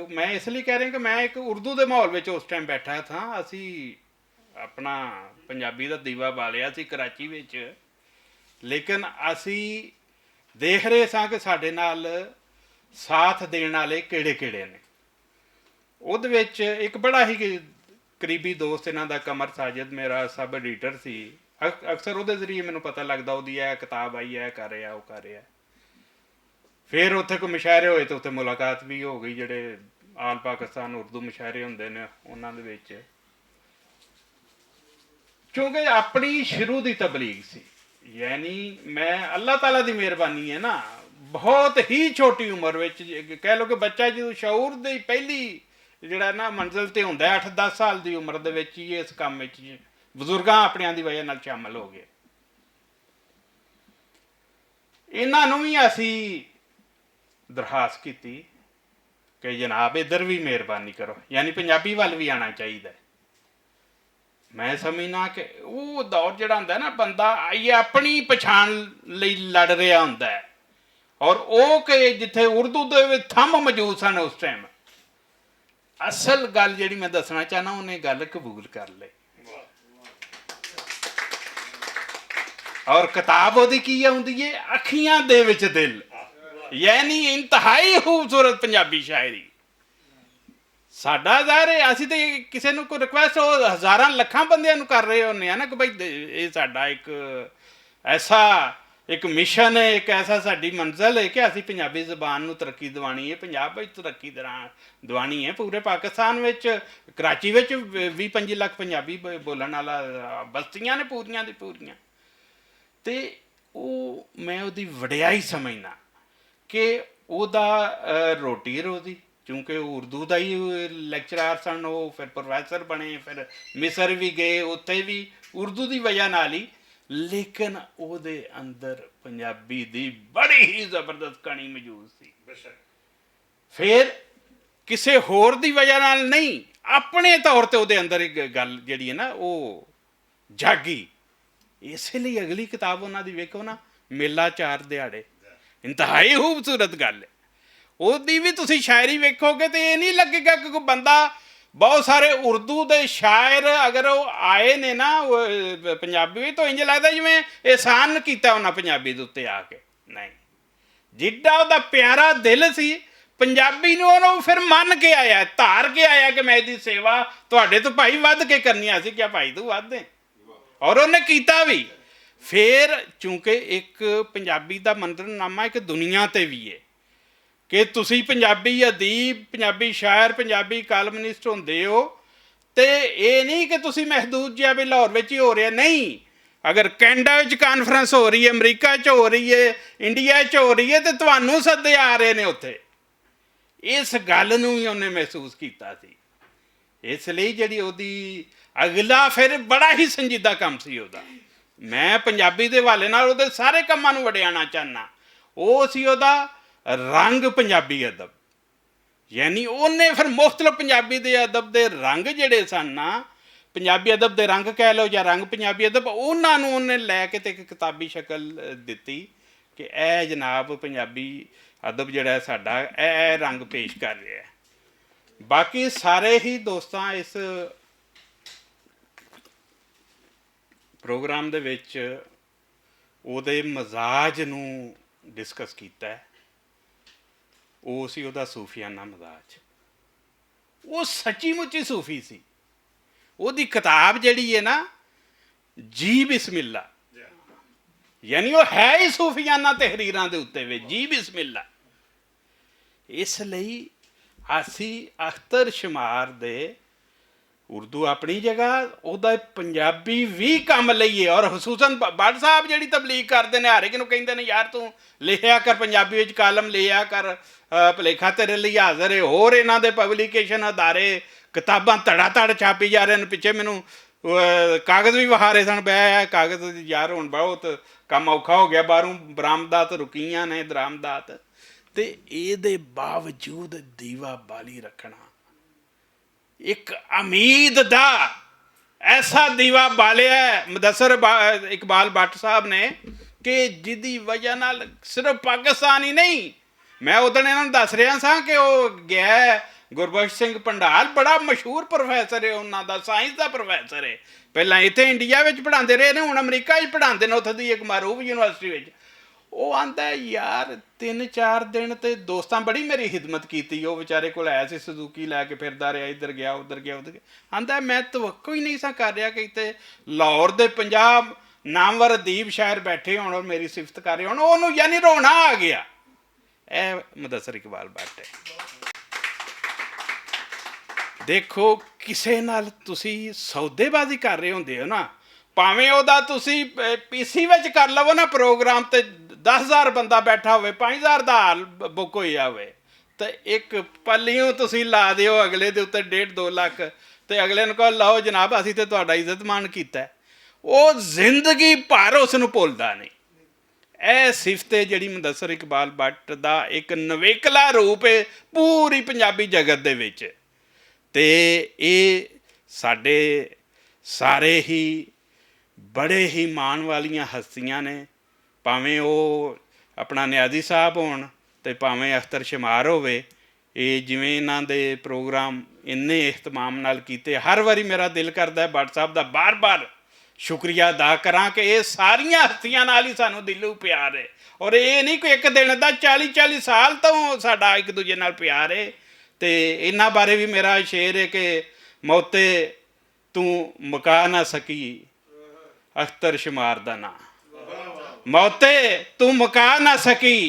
میں اس لیے کہہ رہا کہ میں ایک اردو دے ماحول وچ اس ٹائم بیٹھا تھا۔ اسی اپنا پنجابی دا دیوا بالیا سی کراچی وچ، لیکن اسی دیکھ رہے ساں کہ ساڈے نال ساتھ دین والے کیڑے کیڑے نے۔ اودے وچ ایک بڑا ہی قریبی دوست انہاں دا قمر ساجد میرا سب ایڈیٹر سی۔ اکثر اودے ذریعے مینوں پتہ لگدا اودی اے کتاب آئی اے کر رہیا او کر رہیا۔ فیر اتھے کوئی مشاعرے ہوئے تے اتھے ملاقات وی ہو گئی جیہڑے آل پاکستان اردو مشاعرے ہوندے نے انہاں دے وچ۔ کیونکہ اپنی شروع دی تبلیغ سی، یعنی میں اللہ تعالیٰ دی مہربانی ہے نا، بہت ہی چھوٹی عمر وچ، کہہ لو کہ بچہ جدوں شعور دی پہلی جڑا نا منزل تے ہوندا ہے، اٹھ دس سال دی عمر دے وچ ہی اس کم وچ بزرگاں اپنیاں دی وجہ نال شامل ہو گئے۔ انہاں نوں وی اسی درخواست کیتی کہ جناب ادھر وی مہربانی کرو، یعنی پنجابی ول وی آنا چاہیدا ہے۔ میں سمجھنا کہ وہ دور جڑا ہوندا ہے نا، بندہ آئیے اپنی پچھان لئی لڑ رہا ہوندا ہے، اور او کہ جتھے اردو دے وچ تھم موجود سن اس ٹائم، اصل گل جڑی میں دسنا چاہنا، انہیں گل قبول کر لے۔ اور کتاب اودی کی ہوندی ہے؟ اکھیاں دے وچ دل، یعنی انتہائی خوبصورت پنجابی شاعری۔ ساڈا ظاہر ہے، اسی تے کسے نوں کوئی ریکویسٹ، او ہزاراں لکھاں بندیاں نوں کر رہے ہونے آ نا کہ بھائی، اے ساڈا ایک ایسا ایک مشن ہے، ایک ایسا ساڈی منزل ہے کہ اسی پنجابی زبان نوں ترقی دیوانی ہے، پنجاب وچ ترقی دیوانی ہے، پورے پاکستان وچ، کراچی وچ وی پنجی لکھ پنجابی بولن والا بستیاں نے پوریاں دی پوریاں۔ تے او، میں اودی وڈیائی سمجھنا کہ اودا روٹی روزی، کیونکہ او اردو دا ہی لیکچرار سن، او فیر پروفیسر بنے، فیر مصر وی گئے، اتھے وی اردو دی وجہ نال ہی۔ لیکن اودے اندر پنجابی دی بڑی ہی زبردست کہانی موجود سی۔ فیر کسے ہور دی وجہ نال نہیں، اپنے طور تے اودے اندر ایک گل جیہڑی ہے نا او جاگی۔ اسے لئی اگلی کتاب انہاں دی ویکھو نا، میلا چار دیہاڑے، انتہائی خوبصورت گل ہے۔ اودی وی تسی شاعری ویکھو گے تے ایہہ نئیں لگے گا کہ کوئی بندہ، بہت سارے اردو دے شاعر اگر او آئے نے نا پنجابی وچ، تو انج لگدا جیویں احسان کیتا انہاں پنجابی دے اتے آ کے۔ نئیں، جڈا اوہدا پیارا دل سی پنجابی نوں، اوہنوں فیر من کے آیا، تار کے آیا کہ میں ایہدی سیوا تہاڈے توں بھائی ودھ کے کرنی آ سی۔ کیا بھائی توں ودھ دیں؟ اور اوہنے کیتا وی۔ فیر چونکہ ایک پنجابی دا مندر نامہ ایک دنیا تے وی ہے کہ تسی پنجابی ادیب، پنجابی شاعر، پنجابی کالمنسٹ ہوندے ہو، تے ایہہ نئیں کہ تسی محدود جیہا وی لاہور وچ ہی ہو رہیا، نئیں۔ اگر کینیڈا وچ کانفرنس ہو رہی ہے، امریکہ چ ہو رہی ہے، انڈیا چ ہو رہی ہے تے تہانوں سدے آ رہے نے اتھے۔ اس گل نوں وی انہوں نے محسوس کیتا سی۔ اس لئی جیہڑی اوہدی اگلا فیر بڑا ہی سنجیدہ کم سی اوہدا۔ میں پنجابی دے حوالے نال اوہدے سارے کماں نوں وڈیانا چاہنا۔ او سی اوہدا رنگ پنجابی ادب، یعنی اوہنے فیر مختلف پنجابی دے ادب دے رنگ جیہڑے سن نا، پنجابی ادب دے رنگ کہہ لو یا رنگ پنجابی ادب، انہاں نوں اوہنے لے کے تے اک کتابی شکل دتی کہ اے جناب پنجابی ادب جیہڑا ہے ساڈا، اے اے رنگ پیش کر رہیا ہے۔ باقی سارے ہی دوستاں اس پروگرام دے وچ اوہدے مزاج نوں ڈسکس کیتا ہے۔ او سی اوہدا صوفیانہ مزاج۔ او سچی مچی صوفی سی۔ اوہدی کتاب جیہڑی ہے نا، جی بسم اللہ، یعنی او ہے ہی صوفیانہ تحریراں دے اتے وے جی بسم اللہ۔ اس لئی آسی اختر شمار دے اردو اپنی جگہ، اوہدا پنجابی وی کم لئیے۔ اور خصوصاً بٹ صاحب جیہڑی تبلیغ کردے نے ہر اک نوں کہندے نے یار توں لکھیا کر پنجابی وچ کالم لکھیا کر، پلیکھا تیرے لئی حاضر ہے۔ ہور انہاں دے پبلیکیشن ادارے، کتاباں تڑا تڑ چھاپی جا رہے نے۔ پچھے مینوں کاغذ وی وہارے سن بہہ کاغذ، یار ہن بہت کم اوکھا ہو گیا، باہروں برآمدات رکیاں نے درآمدات۔ تے ایہدے باوجود دیوا بالی رکھنا اک امید دا ایسا دیوا بالیا ہے مدثر اقبال بٹ صاحب نے کہ جدی وجہ نال صرف پاکستان ہی نہیں، میں ادھر انہاں نوں دس رہیا ساں کہ او گیا ہے، گربخش سنگھ پنڈال بڑا مشہور پروفیسر ہے، انہاں دا سائنس دا پروفیسر ہے۔ پہلاں ایتھے انڈیا وچ پڑھاندے رہے نے، ہن امریکہ وچ پڑھاندے نے اتھے دی اک معروف یونیورسٹی وچ۔ او آندا ہے یار، تین چار دن تے دوستاں بڑی میری خدمت کیتی۔ او وچارے کول ایسی سزوکی لے کے پھردا رہیا، ادھر گیا ادھر گیا ادھر گیا۔ آندا ہے میں توقع ہی نہیں سا کر رہیا کہ اتھے لاہور دے پنجاب نامور ادیب شاعر بیٹھے ہون اور میری صفت کر رہے ہون۔ اونوں یعنی رونا آ گیا۔ اے مدثر اقبال بٹ ہے۔ دیکھو، کسے نال تسی سودے بازی کر رہے ہوندے ہو نا، پاویں او دا تسی پی سی وچ کر لو نا پروگرام تے، دس ہزار بندہ بیٹھا ہوئے، پنج ہزار دا ہال بک ہویا ہوئے، تے ایک پلیوں تسی لا دیو اگلے دے اتے ڈیڑھ دو لکھ، تے اگلے نوں کہو لو جناب اسی تے تہاڈا عزت مان کیتا ہے۔ او زندگی بھر اس نوں بھولدا نہیں۔ اے صفت ہے جڑی مدثر اقبال بٹ دا ایک نویکلا روپ ہے پوری پنجابی جگت دے وچ۔ تے اے ساڈے سارے ہی بڑے ہی مان والیاں ہستیاں نے، پاویں او اپنا نیازی صاحب ہون تے پاویں اختر شمار ہووے۔ اے جویں انہاں دے پروگرام انہیں اہتمام نال کیتے، ہر واری میرا دل کردا ہے بٹ صاحب دا بار بار شکریہ ادا کراں کہ اے ساریاں ہستیاں نال ہی سانوں دلوں پیار ہے۔ اور اے نہیں کوئی اک دن دا، چالی چالی سال توں ساڈا اک دوجے نال پیار ہے۔ تے انہاں بارے وی میرا شعر ہے کہ موتے توں مکا نہ سکی اختر شمار دا ناں۔ موتے توں مکا نہ سکی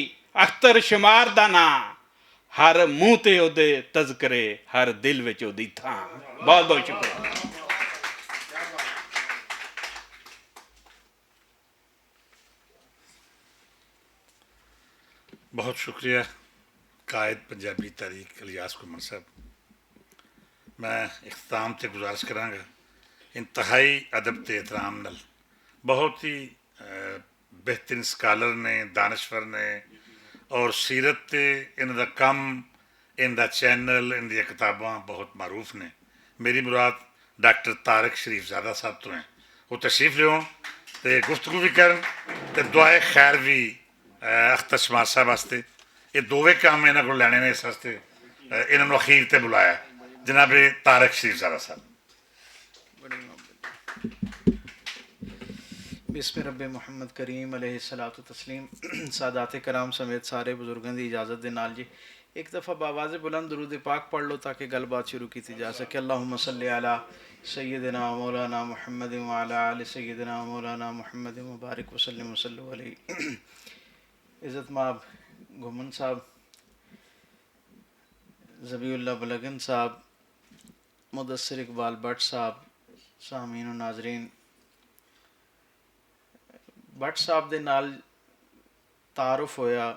اختر شمار دا ناں۔ ہر منہ تے اودے تذکرے، ہر دل وچ اودی تھاں۔ بہت بہت شکریہ۔ بہت شکریہ قائد پنجابی تحریک الیاس گھمن صاحب۔ میں اختتام تے گزارش کراں گا، انتہائی ادب تے احترام نال بہت ہی بہترین سکالر نے، دانشور نے، اور سیرت تے ان دا کم، ان دا چینل، ان دیاں کتاباں بہت معروف نے۔ میری مراد ڈاکٹر طارق شریف زادہ صاحب تو ہیں۔ وہ تشریف لیون تے گفتگو بھی کرن تے دعائے خیر بھی، اہ، اختر شمار صاحب واسطے۔ یہ دووے کام انہاں کو لینے نے اس واسطے، اہ، انہاں نوں اخیر تے بلایا۔ جناب طارق شریف زادہ صاحب۔ بسم رب محمد کریم علیہ الصلوۃ والتسلیم۔ سادات کرام سمیت سارے بزرگاں دی اجازت دے نال جی، ایک دفعہ باواز بلند درود پاک پڑھ لو تاکہ گل بات شروع کیتی جا سکے۔ اللہم صلی علی سیدنا مولانا محمد وعلی آل سیدنا مولانا محمد مبارک وسلم وصلو علیہ۔ عزت ماب گھمن صاحب، ذبیح اللہ بلگن صاحب، مدثر اقبال بٹ صاحب، سامعین و ناظرین، بٹ صاحب دے نال تعارف ہویا،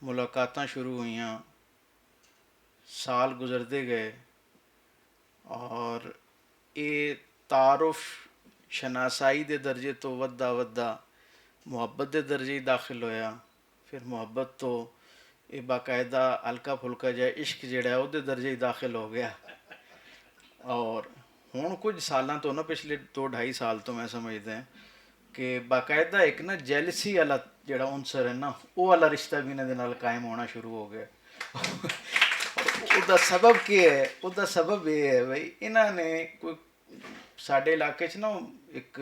ملاقاتاں شروع ہوئیاں، سال گزردے گئے اور اے تعارف شناسائی دے درجے تو ودھدا ودھدا محبت دے درجے ہی داخل ہویا۔ پھر محبت تو یہ باقاعدہ ہلکا پھلکا جہا عشق جڑا ہے، وہ درجے ہی داخل ہو گیا۔ اور ہن کچھ سالاں تو نا، پچھلے دو ڈھائی سال تو میں سمجھدا ہاں کہ باقاعدہ ایک نا جیلسی والا جڑا عنصر ہے نا، وہ والا رشتہ بھی انہاں دے نال قائم ہونا شروع ہو گیا۔ اور اس دا سبب کی ہے؟ اس دا سبب یہ ہے بھائی، انہاں نے کوئی ساڈے علاقے چ نا ایک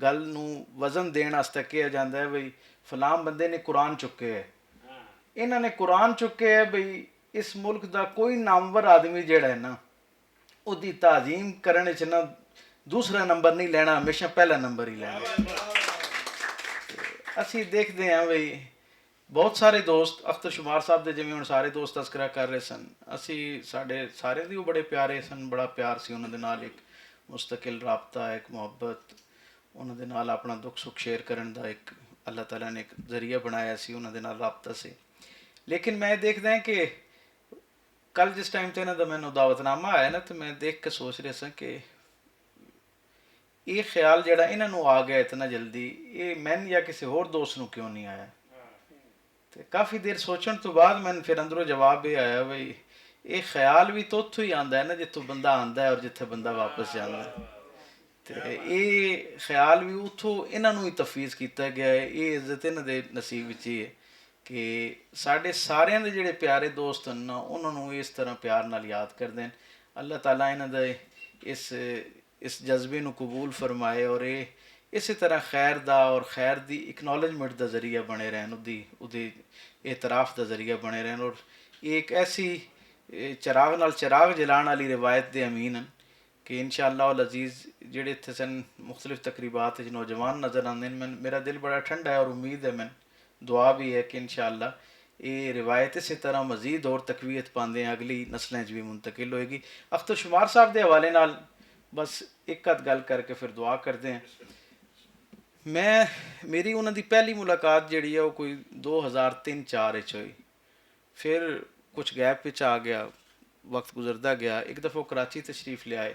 گل نوں وزن دین واسطے کہیا جاندا ہے بھئی فلاں بندے نے قرآن چکے ہے۔ انہاں نے قرآن چکے ہے بھئی، اس ملک دا کوئی نامور آدمی جیڑا ہے نا، او دی تعظیم کرنے چ نا دوسرا نمبر نہیں لینا، ہمیشہ پہلا نمبر ہی لینا۔ اسی دیکھدے ہیں بھئی، بہت سارے دوست اختر شمار صاحب دے، جویں ہن سارے دوست تذکرہ کر رہے سن، اسی ساڈے سارے دی وہ بڑے پیارے سن، بڑا پیار سی انہاں دے نال، ایک مستقل رابطہ، ایک محبت، انہاں دے نال اپنا دکھ سکھ شیئر کرن دا ایک اللہ تعالیٰ نے ایک ذریعہ بنایا سی، انہاں دے نال رابطہ سی۔ لیکن میں دیکھدا ہاں کہ کل جس ٹائم تے انہاں دا مینوں دعوت نامہ آیا نا، تے میں دیکھ کے سوچ رہا سا کہ یہ خیال جڑا انہاں نوں آ گیا اتنا جلدی، یہ مین یا کسی ہور دوست نوں کیوں نہیں آیا؟ تے کافی دیر سوچن تو بعد مین پھر اندروں جواب یہ آیا بھئی، یہ خیال بھی تو اتھوں ہی آندا ہے نا، جتھوں بندہ آندا ہے اور جتھے بندہ واپس جاندا ہے۔ تے یہ خیال بھی اتھوں انہاں نوں ہی تفویض کیتا گیا ہے، یہ عزت انہاں دے نصیب وچ ہی ہے کہ ساڈے ساریاں دے جڑے پیارے دوست ہن نا، انہاں نوں اس طرح پیار نال یاد کردے ہن۔ اللہ تعالیٰ انہاں دے اس اس جذبے نوں قبول فرمائے اور اے اسے طرح خیر دا اور خیر دی اکنالجمنٹ دا ذریعہ بنے رہن، اودی اودے اعتراف دا ذریعہ بنے رہن۔ اور اے ایک ایسی، اے، چراغ نال چراغ جلان والی روایت دے امین ہن کہ انشاءاللہ العزیز جڑے اتھے سن مختلف تقریبات وچ نوجوان نظر آندے ہن، میں، میرا دل بڑا ٹھنڈا ہے اور امید ہے میں دعا بھی ہے کہ انشاءاللہ یہ روایت اسی طرح مزید اور تقویت پاندے ہیں، اگلی نسلیں چ بھی منتقل ہوئے گی۔ اختر شمار صاحب دے حوالے نال بس ایک آدھ گل کر کے پھر دعا کردے ہیں۔ میں، میری انہاں دی پہلی ملاقات جڑی ہے وہ کوئی دو ہزار تین چار وچ ہوئی۔ پھر کچھ گیپ وچ آ گیا، وقت گزردا گیا۔ ایک دفعہ وہ کراچی تشریف لے آئے۔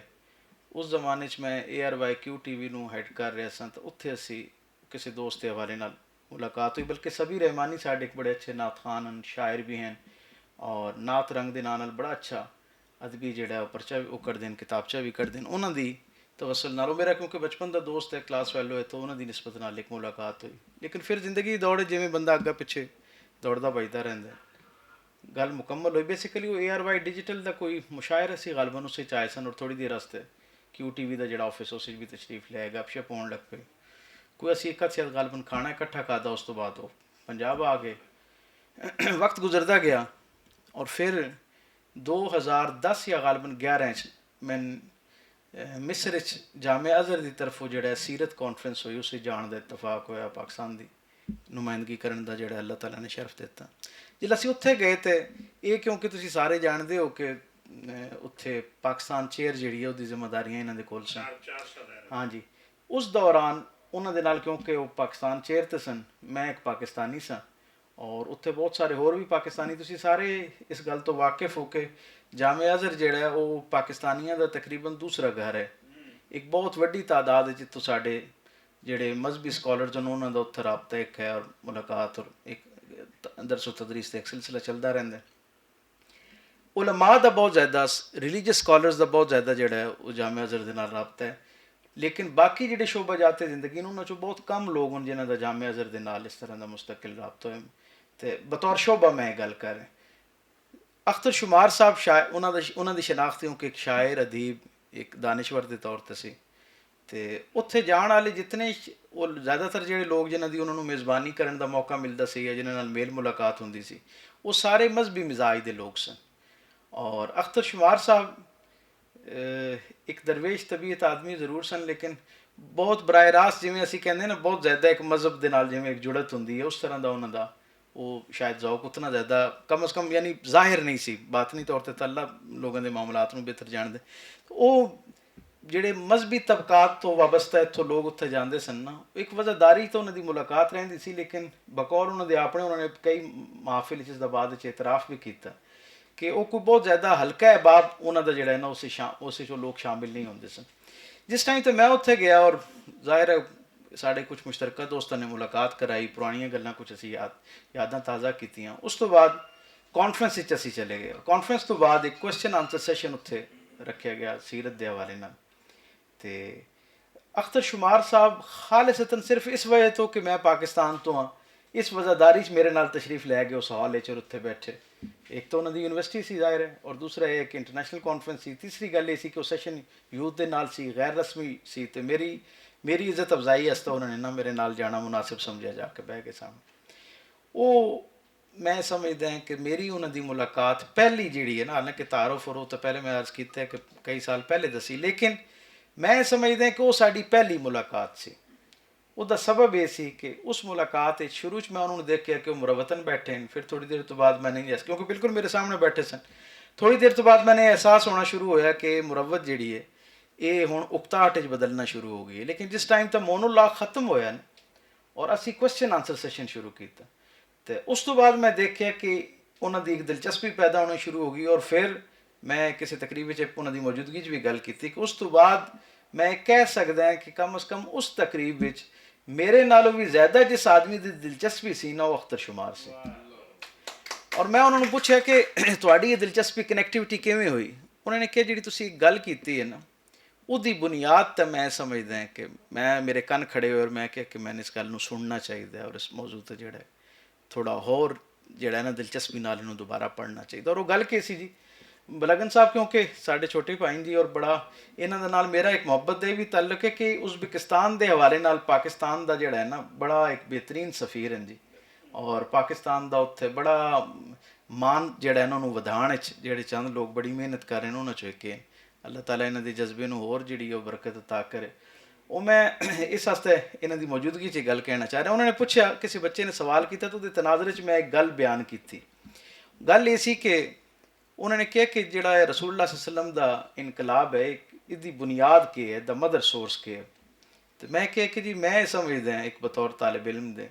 اس زمانے چ میں A R Y Q T V نوں ہیڈ کر رہا ساں، تو اتھے اسی کسی دوست دے حوالے نال ملاقات ہوئی، بلکہ سبی رحمانی ساڈے ایک بڑے اچھے نعت خوان ہن، شاعر بھی ہیں، اور نعت رنگ دے نال نال بڑا اچھا ادبی جڑا ہے پرچہ بھی وہ کردے ہیں، کتابچہ بھی کردے ہیں۔ انہاں دی توسل نال، وہ میرا کیونکہ بچپن دا دوست ہے، کلاس فیلو ہے، تو انہاں دی نسبت نال ایک ملاقات ہوئی۔ لیکن پھر زندگی دی دوڑ، جویں بندہ اگا پچھے دوڑدا بھجدا رہندا ہے۔ گل مکمل ہوئی۔ بیسیکلی وہ اے آر وائی ڈیجیٹل دا کوئی مشاعرہ سی، غالباً اسے چ آئے سن اور تھوڑی دیر واسطے کیو ٹی وی دا جڑا آفس اس وچ بھی تشریف لے آئے، گپ شپ ہون لگ پئے۔ کوئی اسی ایک ہتھ شاید غالباً کھانا اکٹھا کھادا، اس تو بعد وہ پنجاب آ گئے۔ وقت گزردا گیا اور پھر دو ہزار دس یا غالباً گیارہ چ میں مصر وچ جامعہ ازہر دی طرفوں جڑا ہے سیرت کانفرنس ہوئی، اسے جان دا اتفاق ہویا، پاکستان دی نمائندگی کرن دا جڑا اللہ تعالیٰ نے شرف دتا۔ جس اسی اتھے گئے تے، اے کیونکہ تسی سارے جاندے ہو کہ اتھے پاکستان چیئر جڑی ہے، اودی ذمہ داریاں انہاں دے کول سن۔ ہاں جی، اس دوران انہاں دے نال، کیونکہ وہ پاکستان چیئر تے سن، میں ایک پاکستانی ساں، اور اتھے بہت سارے ہور بھی پاکستانی، تسی سارے اس گل تو واقف ہو کہ جامعہ ازہر جڑا ہے، وہ پاکستانیاں دا تقریباً دوسرا گھر ہے۔ ایک بہت وڈی تعداد ہے جتوں ساڈے جڑے مذہبی سکالرز ہن، انہاں دا اتھے رابطہ ایک ہے اور ملاقات اور ایک درس و تدریس دا ایک سلسلہ چلدا رہندا ہے۔ علماء دا بہت زیادہ، ریلیجس سکالرز دا بہت زیادہ جڑا ہے وہ جامعہ ازہر دے نال رابطہ ہے۔ لیکن باقی جڑے شعبہ جات زندگی نے انہاں چوں بہت کم لوگ ہن جنہاں دا جامعہ ازہر دے نال اس طرح دا مستقل رابطہ ہوئے۔ تے بطور شعبہ میں یہ گل کر رہا۔ اختر شمار صاحب شاعر، انہاں دا، انہاں دی شناخت کیونکہ ایک شاعر، ادیب، ایک دانشور دے طور تے سی۔ تے اتھے جان والے جتنے ش-، وہ زیادہ تر جڑے لوگ جنہاں دی انہاں نوں میزبانی کرن دا موقع ملدا سی یا جنہاں نال میل ملاقات ہوندی سی، وہ سارے مذہبی مزاج دے لوگ سن۔ اور اختر شمار صاحب، اے، ایک درویش طبیعت آدمی ضرور سن، لیکن بہت براہ راست، جویں اسی کہندے نا، بہت زیادہ ایک مذہب دے نال جویں ایک جڑت ہوندی ہے، اس طرح دا انہاں دا وہ شاید ذوق اتنا زیادہ، کم از کم، یعنی، ظاہر نہیں سی۔ باطنی طور تے تے اللہ لوگاں دے معاملات نوں بہتر جاندے۔ او جڑے مذہبی طبقات تو وابستہ اتھوں لوگ اتھے جاندے سن نا، ایک وجہ داری تو انہاں دی ملاقات رہندی سی، لیکن بقول انہاں دے اپنے، انہاں نے کئی محافل اس دا بعد وچ اعتراف بھی کیتا کہ وہ کوئی بہت زیادہ ہلکا احباب انہاں دا جڑا ہے نا، اسے شا-، اسے چوں لوگ شامل نہیں ہوندے سن۔ جس ٹائم تے میں اتھے گیا اور ظاہر ہے ساڈے کچھ مشترکہ دوستاں نے ملاقات کرائی، پرانیاں گلاں کچھ اسی یاد، یاداں تازہ کیتیاں۔ اس تو بعد کانفرنس وچ اسی چلے گئے۔ کانفرنس تو بعد ایک کوسچن آنسر سیشن اتھے رکھیا گیا سیرت دے حوالے نال۔ تے اختر شمار صاحب خالصتاً صرف اس وجہ تو کہ میں پاکستان تو ہاں، اس وجہ داری چ میرے نال تشریف لے گئے اس ہال وچ اور اتھے بیٹھے۔ ایک تو انہاں دی یونیورسٹی سی ظاہر ہے، اور دوسرا یہ کہ انٹرنیشنل کانفرنس سی، تیسری گل یہ سی کہ وہ سیشن یوتھ دے نال سی، غیر رسمی سی، تے میری، میری عزت افزائی واسطے انہاں نے نہ میرے نال جانا مناسب سمجھیا جا کے بہ گئے سامنے۔ وہ، میں سمجھدا ہاں کہ میری انہاں دی ملاقات پہلی جیڑی ہے نا، حالانکہ تعارف اور وہ تو پہلے میں عرض کیتا ہے کہ کئی سال پہلے دسی، لیکن میں سمجھدا ہاں کہ وہ ساڈی پہلی ملاقات سی۔ اس دا سبب یہ سی کہ اس ملاقات وچ شروع چ میں انہاں نوں دیکھیا کہ وہ مروتن بیٹھے ہیں، پھر تھوڑی دیر تو بعد میں نہیں ایس-، کیونکہ بالکل میرے سامنے بیٹھے سن۔ تھوڑی دیر تو بعد میں نے احساس ہونا شروع ہویا کہ مروت جیڑی ہے، یہ ہن اکتاہٹ وچ بدلنا شروع ہو گئی ہے۔ لیکن جس ٹائم تے مونولاگ ختم ہویا نا، اور اسی کوسچن آنسر سیشن شروع کیتا، تے اس تو بعد میں دیکھیا کہ انہاں دی ایک دلچسپی پیدا ہونی شروع ہو گئی، اور پھر میں کسی تقریب وچ انہاں دی موجودگی چ بھی گل کیتی کہ اس تو بعد میں کہہ سکدا ہاں کہ کم از کم اس تقریب وچ میرے نالوں بھی زیادہ جس آدمی دی دلچسپی سی نا، وہ اختر شمار سی۔ اور میں انہاں نوں پوچھیا کہ تہاڈی یہ دلچسپی، کنیکٹیویٹی کیویں ہوئی؟ انہاں نے کہا، جڑی تسی گل کیتی ہے نا، اودی بنیاد تے میں سمجھدا ہاں کہ میں، میرے کن کھڑے ہوئے اور میں کہا کہ میں نے اس گل نوں سننا چاہیدا ہے اور اس موضوع تے جڑا ہے تھوڑا ہور جڑا ہے نا دلچسپی نال انہوں دوبارہ پڑھنا چاہیدا۔ اور وہ گل کی سی جی، بلگن صاحب، کیونکہ ساڈے چھوٹے بھائی جی اور بڑا انہاں دے نال میرا ایک محبت دے بھی تعلق ہے کہ ازبکستان دے حوالے نال پاکستان دا جڑا ہے نا بڑا ایک بہترین سفیر ہیں جی، اور پاکستان دا اتھے بڑا مان جڑا ہے نا انہوں ودھان وچ جڑے چند لوگ بڑی محنت کر رہے ہیں انہاں چوں ایک ہے۔ اللہ تعالیٰ انہاں دے جذبے نوں ہور جڑی او برکت عطا کرے۔ او میں اس واسطے انہاں دی موجودگی چ گل کہنا چاہ رہا۔ انہاں نے پوچھیا، کسی بچے نے سوال کیتا تو دے تناظر چ میں ایک گل بیان کیتی۔ گل یہ سی کہ انہاں نے کہا کہ جڑا ہے رسول اللہ صلی اللہ علیہ وسلم دا انقلاب ہے، اس دی بنیاد کی ہے، دا مدر سورس کی ہے؟ تو میں کہا کہ جی میں سمجھدا ہاں ایک بطور طالب علم دے،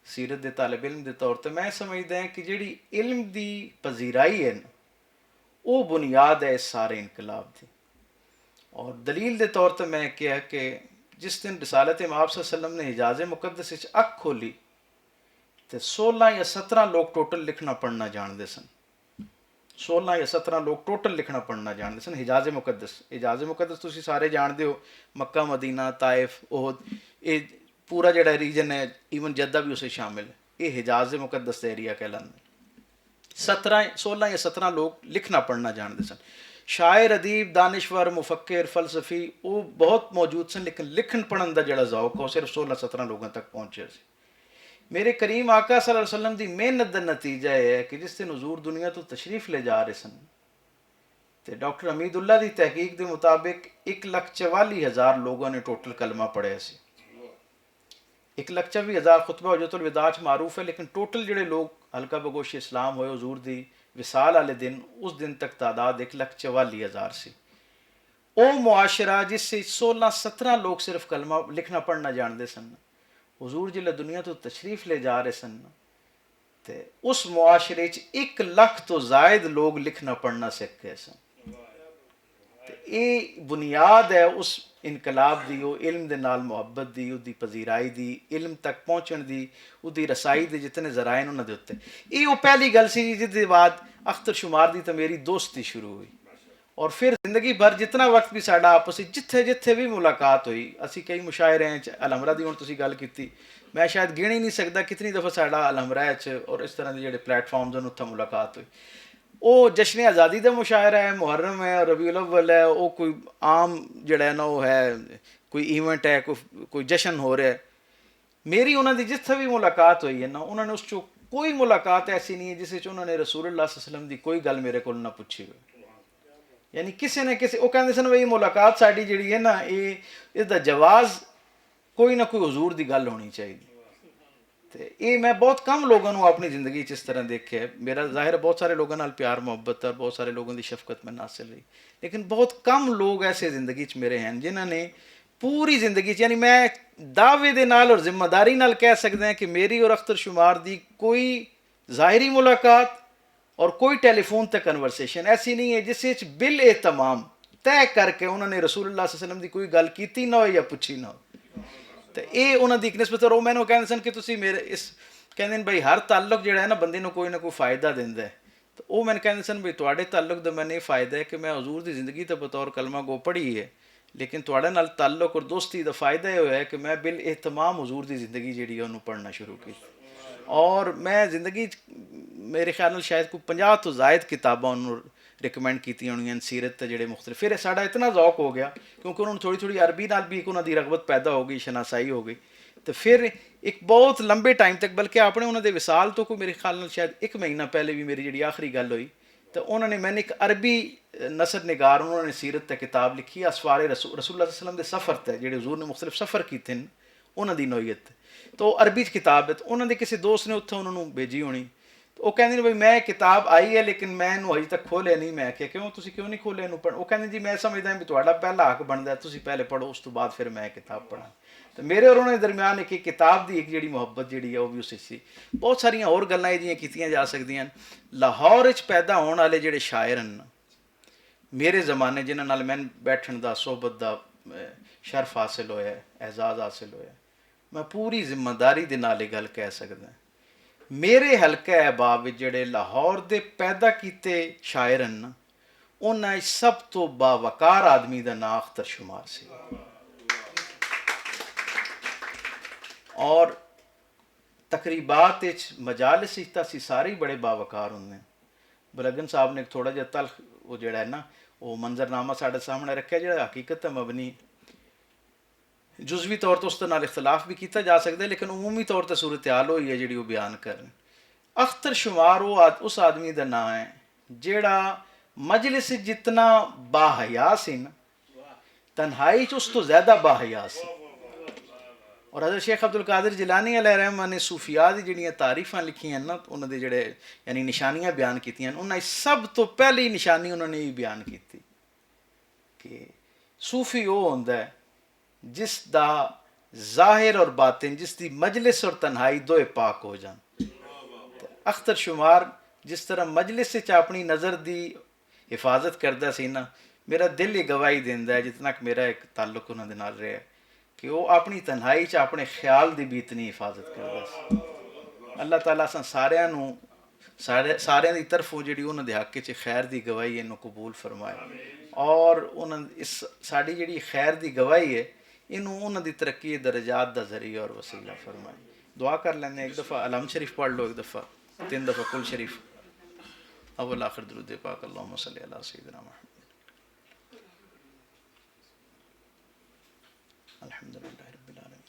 سیرت دے طالب علم دے طور تے میں سمجھدا ہاں کہ جڑی علم دی پذیرائی ہے نا، او بنیاد ہے اس سارے انقلاب دی۔ اور دلیل دے طور تے میں کہا کہ جس دن رسالت مآب صلی اللہ علیہ وسلم نے حجاز مقدس وچ اکھ کھولی تے سولہ یا سترہ لوگ ٹوٹل لکھنا پڑھنا جاندے سن۔ سولہ یا سترہ لوگ ٹوٹل لکھنا پڑھنا جاندے سن۔ حجاز مقدس، حجاز مقدس تسی سارے جاندے ہو، مکہ، مدینہ، طائف، احد، اے پورا جڑا ریجن ہے، ایون جدہ بھی اسے شامل ہے۔ اے حجاز مقدس دا ایریا کہلاندے۔ سترہ، سولہ یا سترہ لوگ لکھنا پڑھنا جاندے سن۔ شاعر، ادیب، دانشور، مفکر، فلسفی، وہ بہت موجود سن، لیکن لکھن پڑھن دا جڑا ذوق ہے، وہ صرف سولہ سترہ لوگوں تک پہنچیا سی۔ میرے کریم آقا صلی اللہ علیہ وسلم دی محنت دا نتیجہ یہ ہے کہ جس دن حضور دنیا تو تشریف لے جا رہے سن، تے ڈاکٹر حمید اللہ دی تحقیق دے مطابق ایک لکھ چوالی ہزار لوگوں نے ٹوٹل کلمہ پڑھیا سی۔ ایک لکھ چوی ہزار خطبہ حجۃ الوداع چ معروف ہے، لیکن ٹوٹل جڑے لوگ حلقہ بگوش اسلام ہوئے حضور دی وصال والے دن، اس دن تک تعداد ایک لکھ چوالی ہزار سی۔ او معاشرہ جس سے سولہ سترہ لوگ صرف کلمہ لکھنا پڑھنا جاندے سن، حضور جلے دنیا تو تشریف لے جا رہے سن، تے اس معاشرے چ ایک لکھ تو زائد لوگ لکھنا پڑھنا سکھ گئے سن۔ تے ایہہ بنیاد ہے اس انقلاب دی، او علم دے نال محبت دی، اودی پذیرائی دی، علم تک پہنچن دی، اودی رسائی دے جتنے ذرائع انہاں دے اتے۔ ایہہ او پہلی گل سی جس دے بعد اختر شمار دی تے میری دوستی شروع ہوئی۔ اور فیر زندگی بھر جتنا وقت وی ساڈا آپس وچ جتھے جتھے وی ملاقات ہوئی، اسی کئی مشاعرے وچ الحمرا دی ہن تسی گل کیتی، میں شاید گن ہی نئیں سکدا کتنی دفعہ ساڈا الحمرا وچ اور اس طرح دے جیہڑے پلیٹ فارمز ہن اتھاں ملاقات ہوئی۔ او جشن آزادی دا مشاعرہ ہے، محرم ہے، ربیع الاول ہے، او کوئی عام جیہڑا ہے نا او ہے، کوئی ایونٹ ہے، کوئی جشن ہو رہا ہے۔ میری انہاں دی جتھے وی ملاقات ہوئی ہے نا، انہاں نے اس چوں کوئی ملاقات ایسی نئیں ہے جس وچ انہاں نے رسول اللہ صلی اللہ علیہ وسلم دی کوئی گل میرے کول نہ پچھی ہوئے۔ یعنی کسے نہ کسے او کہندے سن وی ملاقات ساڈی جیہڑی ہے نا، اے اس دا جواز کوئی نہ کوئی حضور دی گل ہونی چاہیے۔ تے ایہہ میں بہت کم لوگاں نوں اپنی زندگی چ اس طرح دیکھے۔ میرا ظاہر ہے بہت سارے لوگاں نال پیار محبت اور بہت سارے لوگاں دی شفقت میں ناصل رہی، لیکن بہت کم لوگ ایسے زندگی چ میرے ہیں جنہاں نے پوری زندگی چ، یعنی میں دعوے دے نال اور ذمہ داری نال کہہ سکدا ہاں کہ میری اور اختر شمار دی کوئی ظاہری ملاقات اور کوئی ٹیلی فون تے کنورسیشن ایسی نئیں ہے جس وچ بالاہتمام طے کر کے انہاں نے رسول اللہ صلی اللہ علیہ وسلم دی کوئی گل کیتی نہ ہوئی یا پچھی نہ ہوئی۔ تے ایہہ انہاں دی اک نسبت اور او مینوں کہندے سن کہ تسی میرے اس، کہندے نے بھائی ہر تعلق جیہڑا ہے نا بندے نوں کوئی نہ کوئی فائدہ دیندا ہے۔ تے او مینوں کہندے سن بھائی تہاڈے تعلق دا مینوں ایہہ فائدہ ہے کہ میں حضور دی زندگی تے بطور کلمہ گو پڑھی ہے، لیکن تہاڈے نال تعلق اور دوستی دا فائدہ ایہہ ہویا ہے کہ میں بالاہتمام حضور دی زندگی جیہڑی ہے انہوں پڑھنا شروع کیتی۔ اور میں زندگی چ میرے خیال نال شاید کوئی پنجاہ توں زائد کتاباں انہوں ریکمینڈ کیتیاں ہونیاں سیرت تے جیہڑے مختلف، فیر ساڈا اتنا ذوق ہو گیا کیونکہ انہوں تھوڑی تھوڑی عربی نال وی اک انہاں دی رغبت پیدا ہو گئی، شناسائی ہو گئی۔ تے فیر اک بہت لمبے ٹائم تک، بلکہ اپنے انہاں دے وصال توں کوئی میرے خیال نال شاید اک مہینہ پہلے وی میری جیہڑی آخری گل ہوئی، تے انہاں نے مینوں اک عربی نثر نگار انہاں نے سیرت تے کتاب لکھی اسوار رسول اللہ صلی اللہ علیہ وسلم دے سفر تے جیہڑے حضور نے مختلف سفر کیتے ہن، انہاں دی نوعیت۔ تو عربی چ کتاب ہے، تو انہاں دے کسے دوست نے اتھے انہاں نوں بھیجی ہونی۔ تو او کہندے نے بھئی میں کتاب آئی ہے لیکن میں انہوں ہجے تک کھولیا نہیں۔ میں کہیا کیوں، تسی کیوں نہیں کھولیا انہوں پڑھ؟ او کہندے جی میں سمجھدا ہاں بھی تہاڈا پہلا حق بندا ہے، تسی پہلے پڑھو، اس توں بعد فیر میں کتاب پڑھاں۔ تے میرے اور انہاں دے درمیان اک کتاب دی اک جیہڑی محبت جیہڑی ہے او وی اس وچ سی۔ بہت ساریاں ہور گلاں ایہہ جیہاں کیتیاں جا سکدیاں ہن۔ لاہور وچ پیدا ہون والے جیہڑے شاعر ہن، میرے زمانے جنہاں نال میں بیٹھن دا صحبت دا شرف حاصل ہویا ہے، اعزاز حاصل ہویا ہے، میں پوری ذمہ داری دے نال ایہہ گل کہہ سکدا ہاں۔ میرے حلقہ احباب وچ جیہڑے لاہور دے پیدا کیتے شاعر ہن نا، انہاں وچ سب توں باوقار آدمی دا ناں اختر شمار سی۔ اور تقریبات وچ مجالس وچ تاں اسی سارے ہی بڑے باوقار ہوندے ہیں۔ بلگن صاحب نے اک تھوڑا جیہا تلخ او جیہڑا ہے نا، او منظرنامہ ساڈے سامنے رکھیا جیہڑا حقیقت تے مبنی۔ جزوی طور تے اس دے نال اختلاف وی کیتا جا سکدا ہے لیکن عمومی طور تے صورتحال ہوئی ہے جیہڑی او بیان کرن۔ اختر شمار او اس آدمی دا ناں ہے جیہڑا مجلس وچ جتنا باحیا سی نا، تنہائی چ اس توں زیادہ باحیا سی۔ اور حضرت شیخ عبدالقادر جیلانی علیہ رحمہ نے صوفیاء دی جیہڑیاں تعریفاں لکھیاں نا، انہاں دے جیہڑے یعنی نشانیاں بیان کیتیاں، انہاں وچ سب توں پہلی نشانی انہاں نے ایہہ بیان کیتی کہ صوفی او ہوندا ہے جس دا ظاہر اور باطن، جس دی مجلس اور تنہائی دوئے پاک ہو جان۔ تے اختر شمار جس طرح مجلس وچ اپنی نظر دی حفاظت کردا سی نا، میرا دل ایہہ گواہی دیندا ہے جتنا کہ میرا اک تعلق انہاں دے نال رہیا ہے کہ او اپنی تنہائی چ اپنے خیال دی بیتنی حفاظت کردا سی۔ اللہ تعالیٰ اساں ساریاں نوں ساریاں دی طرفوں جیہڑی انہاں دے حق وچ خیر دی گواہی انہوں قبول فرمائے۔ اور انہاں ساڈی جیہڑی خیر دی گواہی ہے انہوں انہاں دی ترقی درجات دا ذریعہ اور وسیلہ فرمائے۔ دعا کر لیندے ہیں اک دفعہ الحمد شریف پڑھ لو اک دفعہ، تین دفعہ کل شریف۔ اول آخر درود پاک، اللہم صلی علی سیدنا محمد۔ الحمدللہ رب العالمین۔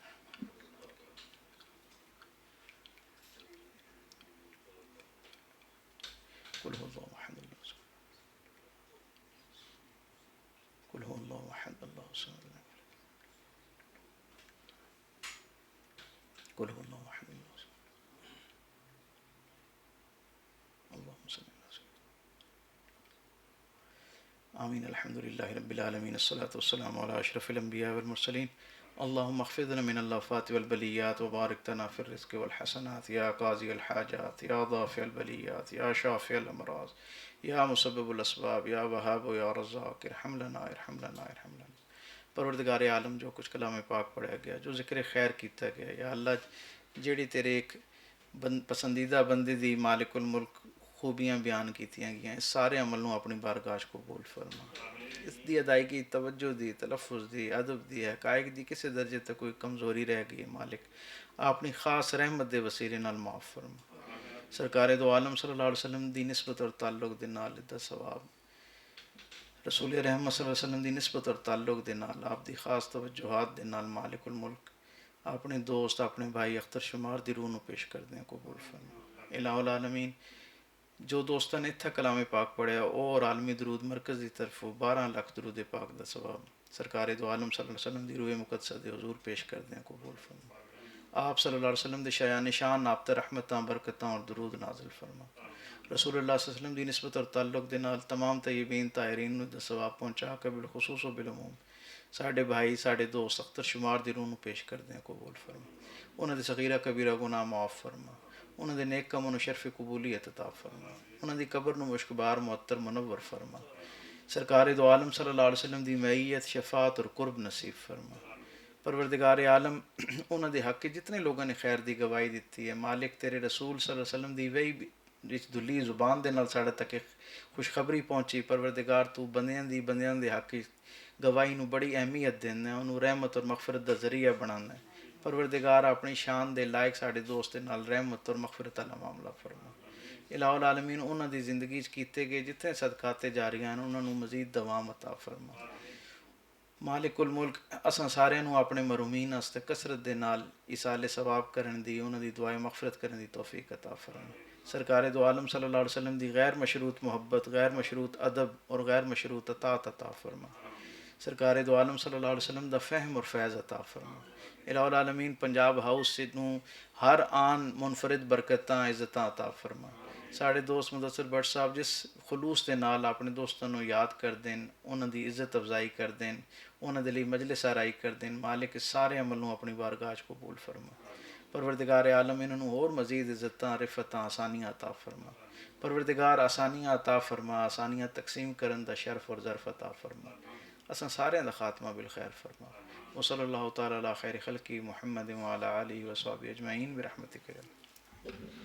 قل هو الله احد، الله الصمد۔ قل هو الله احد، الله الصمد، لم يلد ولم يولد۔ قل هو الله احد، الله الصمد۔ اللهم صل على سيدنا آمين. الحمد لله رب العالمين، الصلاة والسلام على أشرف الأنبياء والمرسلين، اللهم اخفضنا من اللافات والبليات وبارك لنا في الرزق والحسنات يا قاضي الحاجات يا دافع البليات يا شافع الأمراض يا مسبب الأسباب يا وهاب يا رزاق ارحم لنا ارحم لنا ارحم لنا۔ پروردگار عالم، جو کچھ کلام پاک پڑھیا گیا، جو ذکر خیر کیتا گیا، یا اللہ، جیڑی تیرے ایک بن- پسندیدہ بندے دی مالک الملک خوبیاں بیان کیتیاں گئیاں، اس سارے عمل نوں اپنی بارگاہ 'چ قبول فرما۔ اس دی ادائیگی، توجہ دی، تلفظ دی، ادب دی، حقائق دی کسے درجے تک کوئی کمزوری رہ گئی ہے، مالک، اپنی خاص رحمت دے وسیلے نال معاف فرما۔ سرکار دو عالم صلی اللہ علیہ وسلم دی نسبت اور تعلق دے نال دا ثواب، رسول رحمت صلی اللہ علیہ وسلم دی نسبت اور تعلق دے نال، آپ دی خاص توجہات دے نال مالک الملک اپنے دوست، اپنے بھائی اختر شمار دی روح نوں پیش کردے ہیں، قبول فرما۔ الہ العالمین، جو دوستاں نے اتھا کلام پاک پڑھیا، او اور عالمی درود مرکز دی طرفوں 12 لکھ درود پاک دا ثواب سرکار دو عالم صلی اللہ علیہ وسلم دی روح مقدسہ دے حضور پیش کردے ہیں، قبول فرما۔ آپ صلی اللہ علیہ وسلم دے شایان نشان آپ تے رحمتاں، برکتاں اور درود نازل فرما۔ رسول اللہ صلی اللہ علیہ وسلم دی نسبت اور تعلق دے نال تمام طیبین طاہرین نوں دا ثواب پہنچا کے بالخصوص و بالعموم ساڈے بھائی، ساڈے دوست اختر شمار دی روح نوں پیش کردے ہیں، قبول فرما۔ انہاں دے صغیرہ کبیرہ گناہ معاف فرما۔ انہاں دے نیک کماں نوں شرف قبولیت عطا فرما۔ انہاں دی قبر نوں مشک بار معطر منور فرما۔ سرکار دو عالم صلی اللہ علیہ وسلم دی معیت، شفاعت اور قرب نصیب فرما۔ پروردگار عالم، انہاں دے حق وچ جتنے لوگاں نے خیر دی گواہی دتی ہے، مالک، تیرے رسول صلی اللہ علیہ وسلم دی وحی وچ دلی زبان دے نال ساڈے تک ایک خوشخبری پہنچی۔ پروردگار، تو بندیاں دی، بندیاں دے حق وچ گواہی نوں بڑی اہمیت دیندا ہے، انہوں رحمت اور مغفرت دا ذریعہ بناندا ہے۔ پروردگار، اپنی شان دے لائق ساڈے دوست دے نال رحمت اور مغفرت والا معاملہ فرما۔ الہ العالمین، انہاں دی زندگی وچ کیتے گئے جتنے صدقات جاریہ ہیں، انہاں نوں مزید دوام عطا فرما۔ مالک الملک، اساں ساریاں نوں اپنے مرحومین واسطے کثرت دے نال ایصال ثواب کرن دی، انہاں دی دعائے مغفرت کرن دی توفیق عطا فرما۔ سرکار دو عالم صلی اللہ علیہ وسلم دی غیر مشروط محبت، غیر مشروط ادب اور غیر مشروط اطاعت عطا فرما۔ سرکار دو عالم صلی اللہ علیہ وسلم دا فہم اور فیض عطا فرما۔ الہ العالمین، پنجاب ہاؤس نوں ہر آن منفرد برکتاں، عزتاں عطا فرما۔ ساڈے دوست مدثر بٹ صاحب جس خلوص دے نال اپنے دوستاں نوں یاد کردے ہن، انہاں دی عزت افزائی کردے ہن، انہاں دے لئی مجلس آرائی کردے ہن، مالک، اس سارے عمل نوں اپنی بارگاہ 'چ قبول فرما۔ پروردگار عالم، انہاں نوں ہور مزید عزتاں، رفتاں، آسانیاں عطا فرما۔ پروردگار، آسانیاں عطا فرما، آسانیاں تقسیم کرن دا شرف اور ظرف عطا فرما۔ اساں ساریاں دا خاتمہ بالخیر فرما۔ وصلی اللہ تعالی علی خیر خلقی محمد وعلی آلہ وصحبہ اجمعین برحمتک یا اللہ۔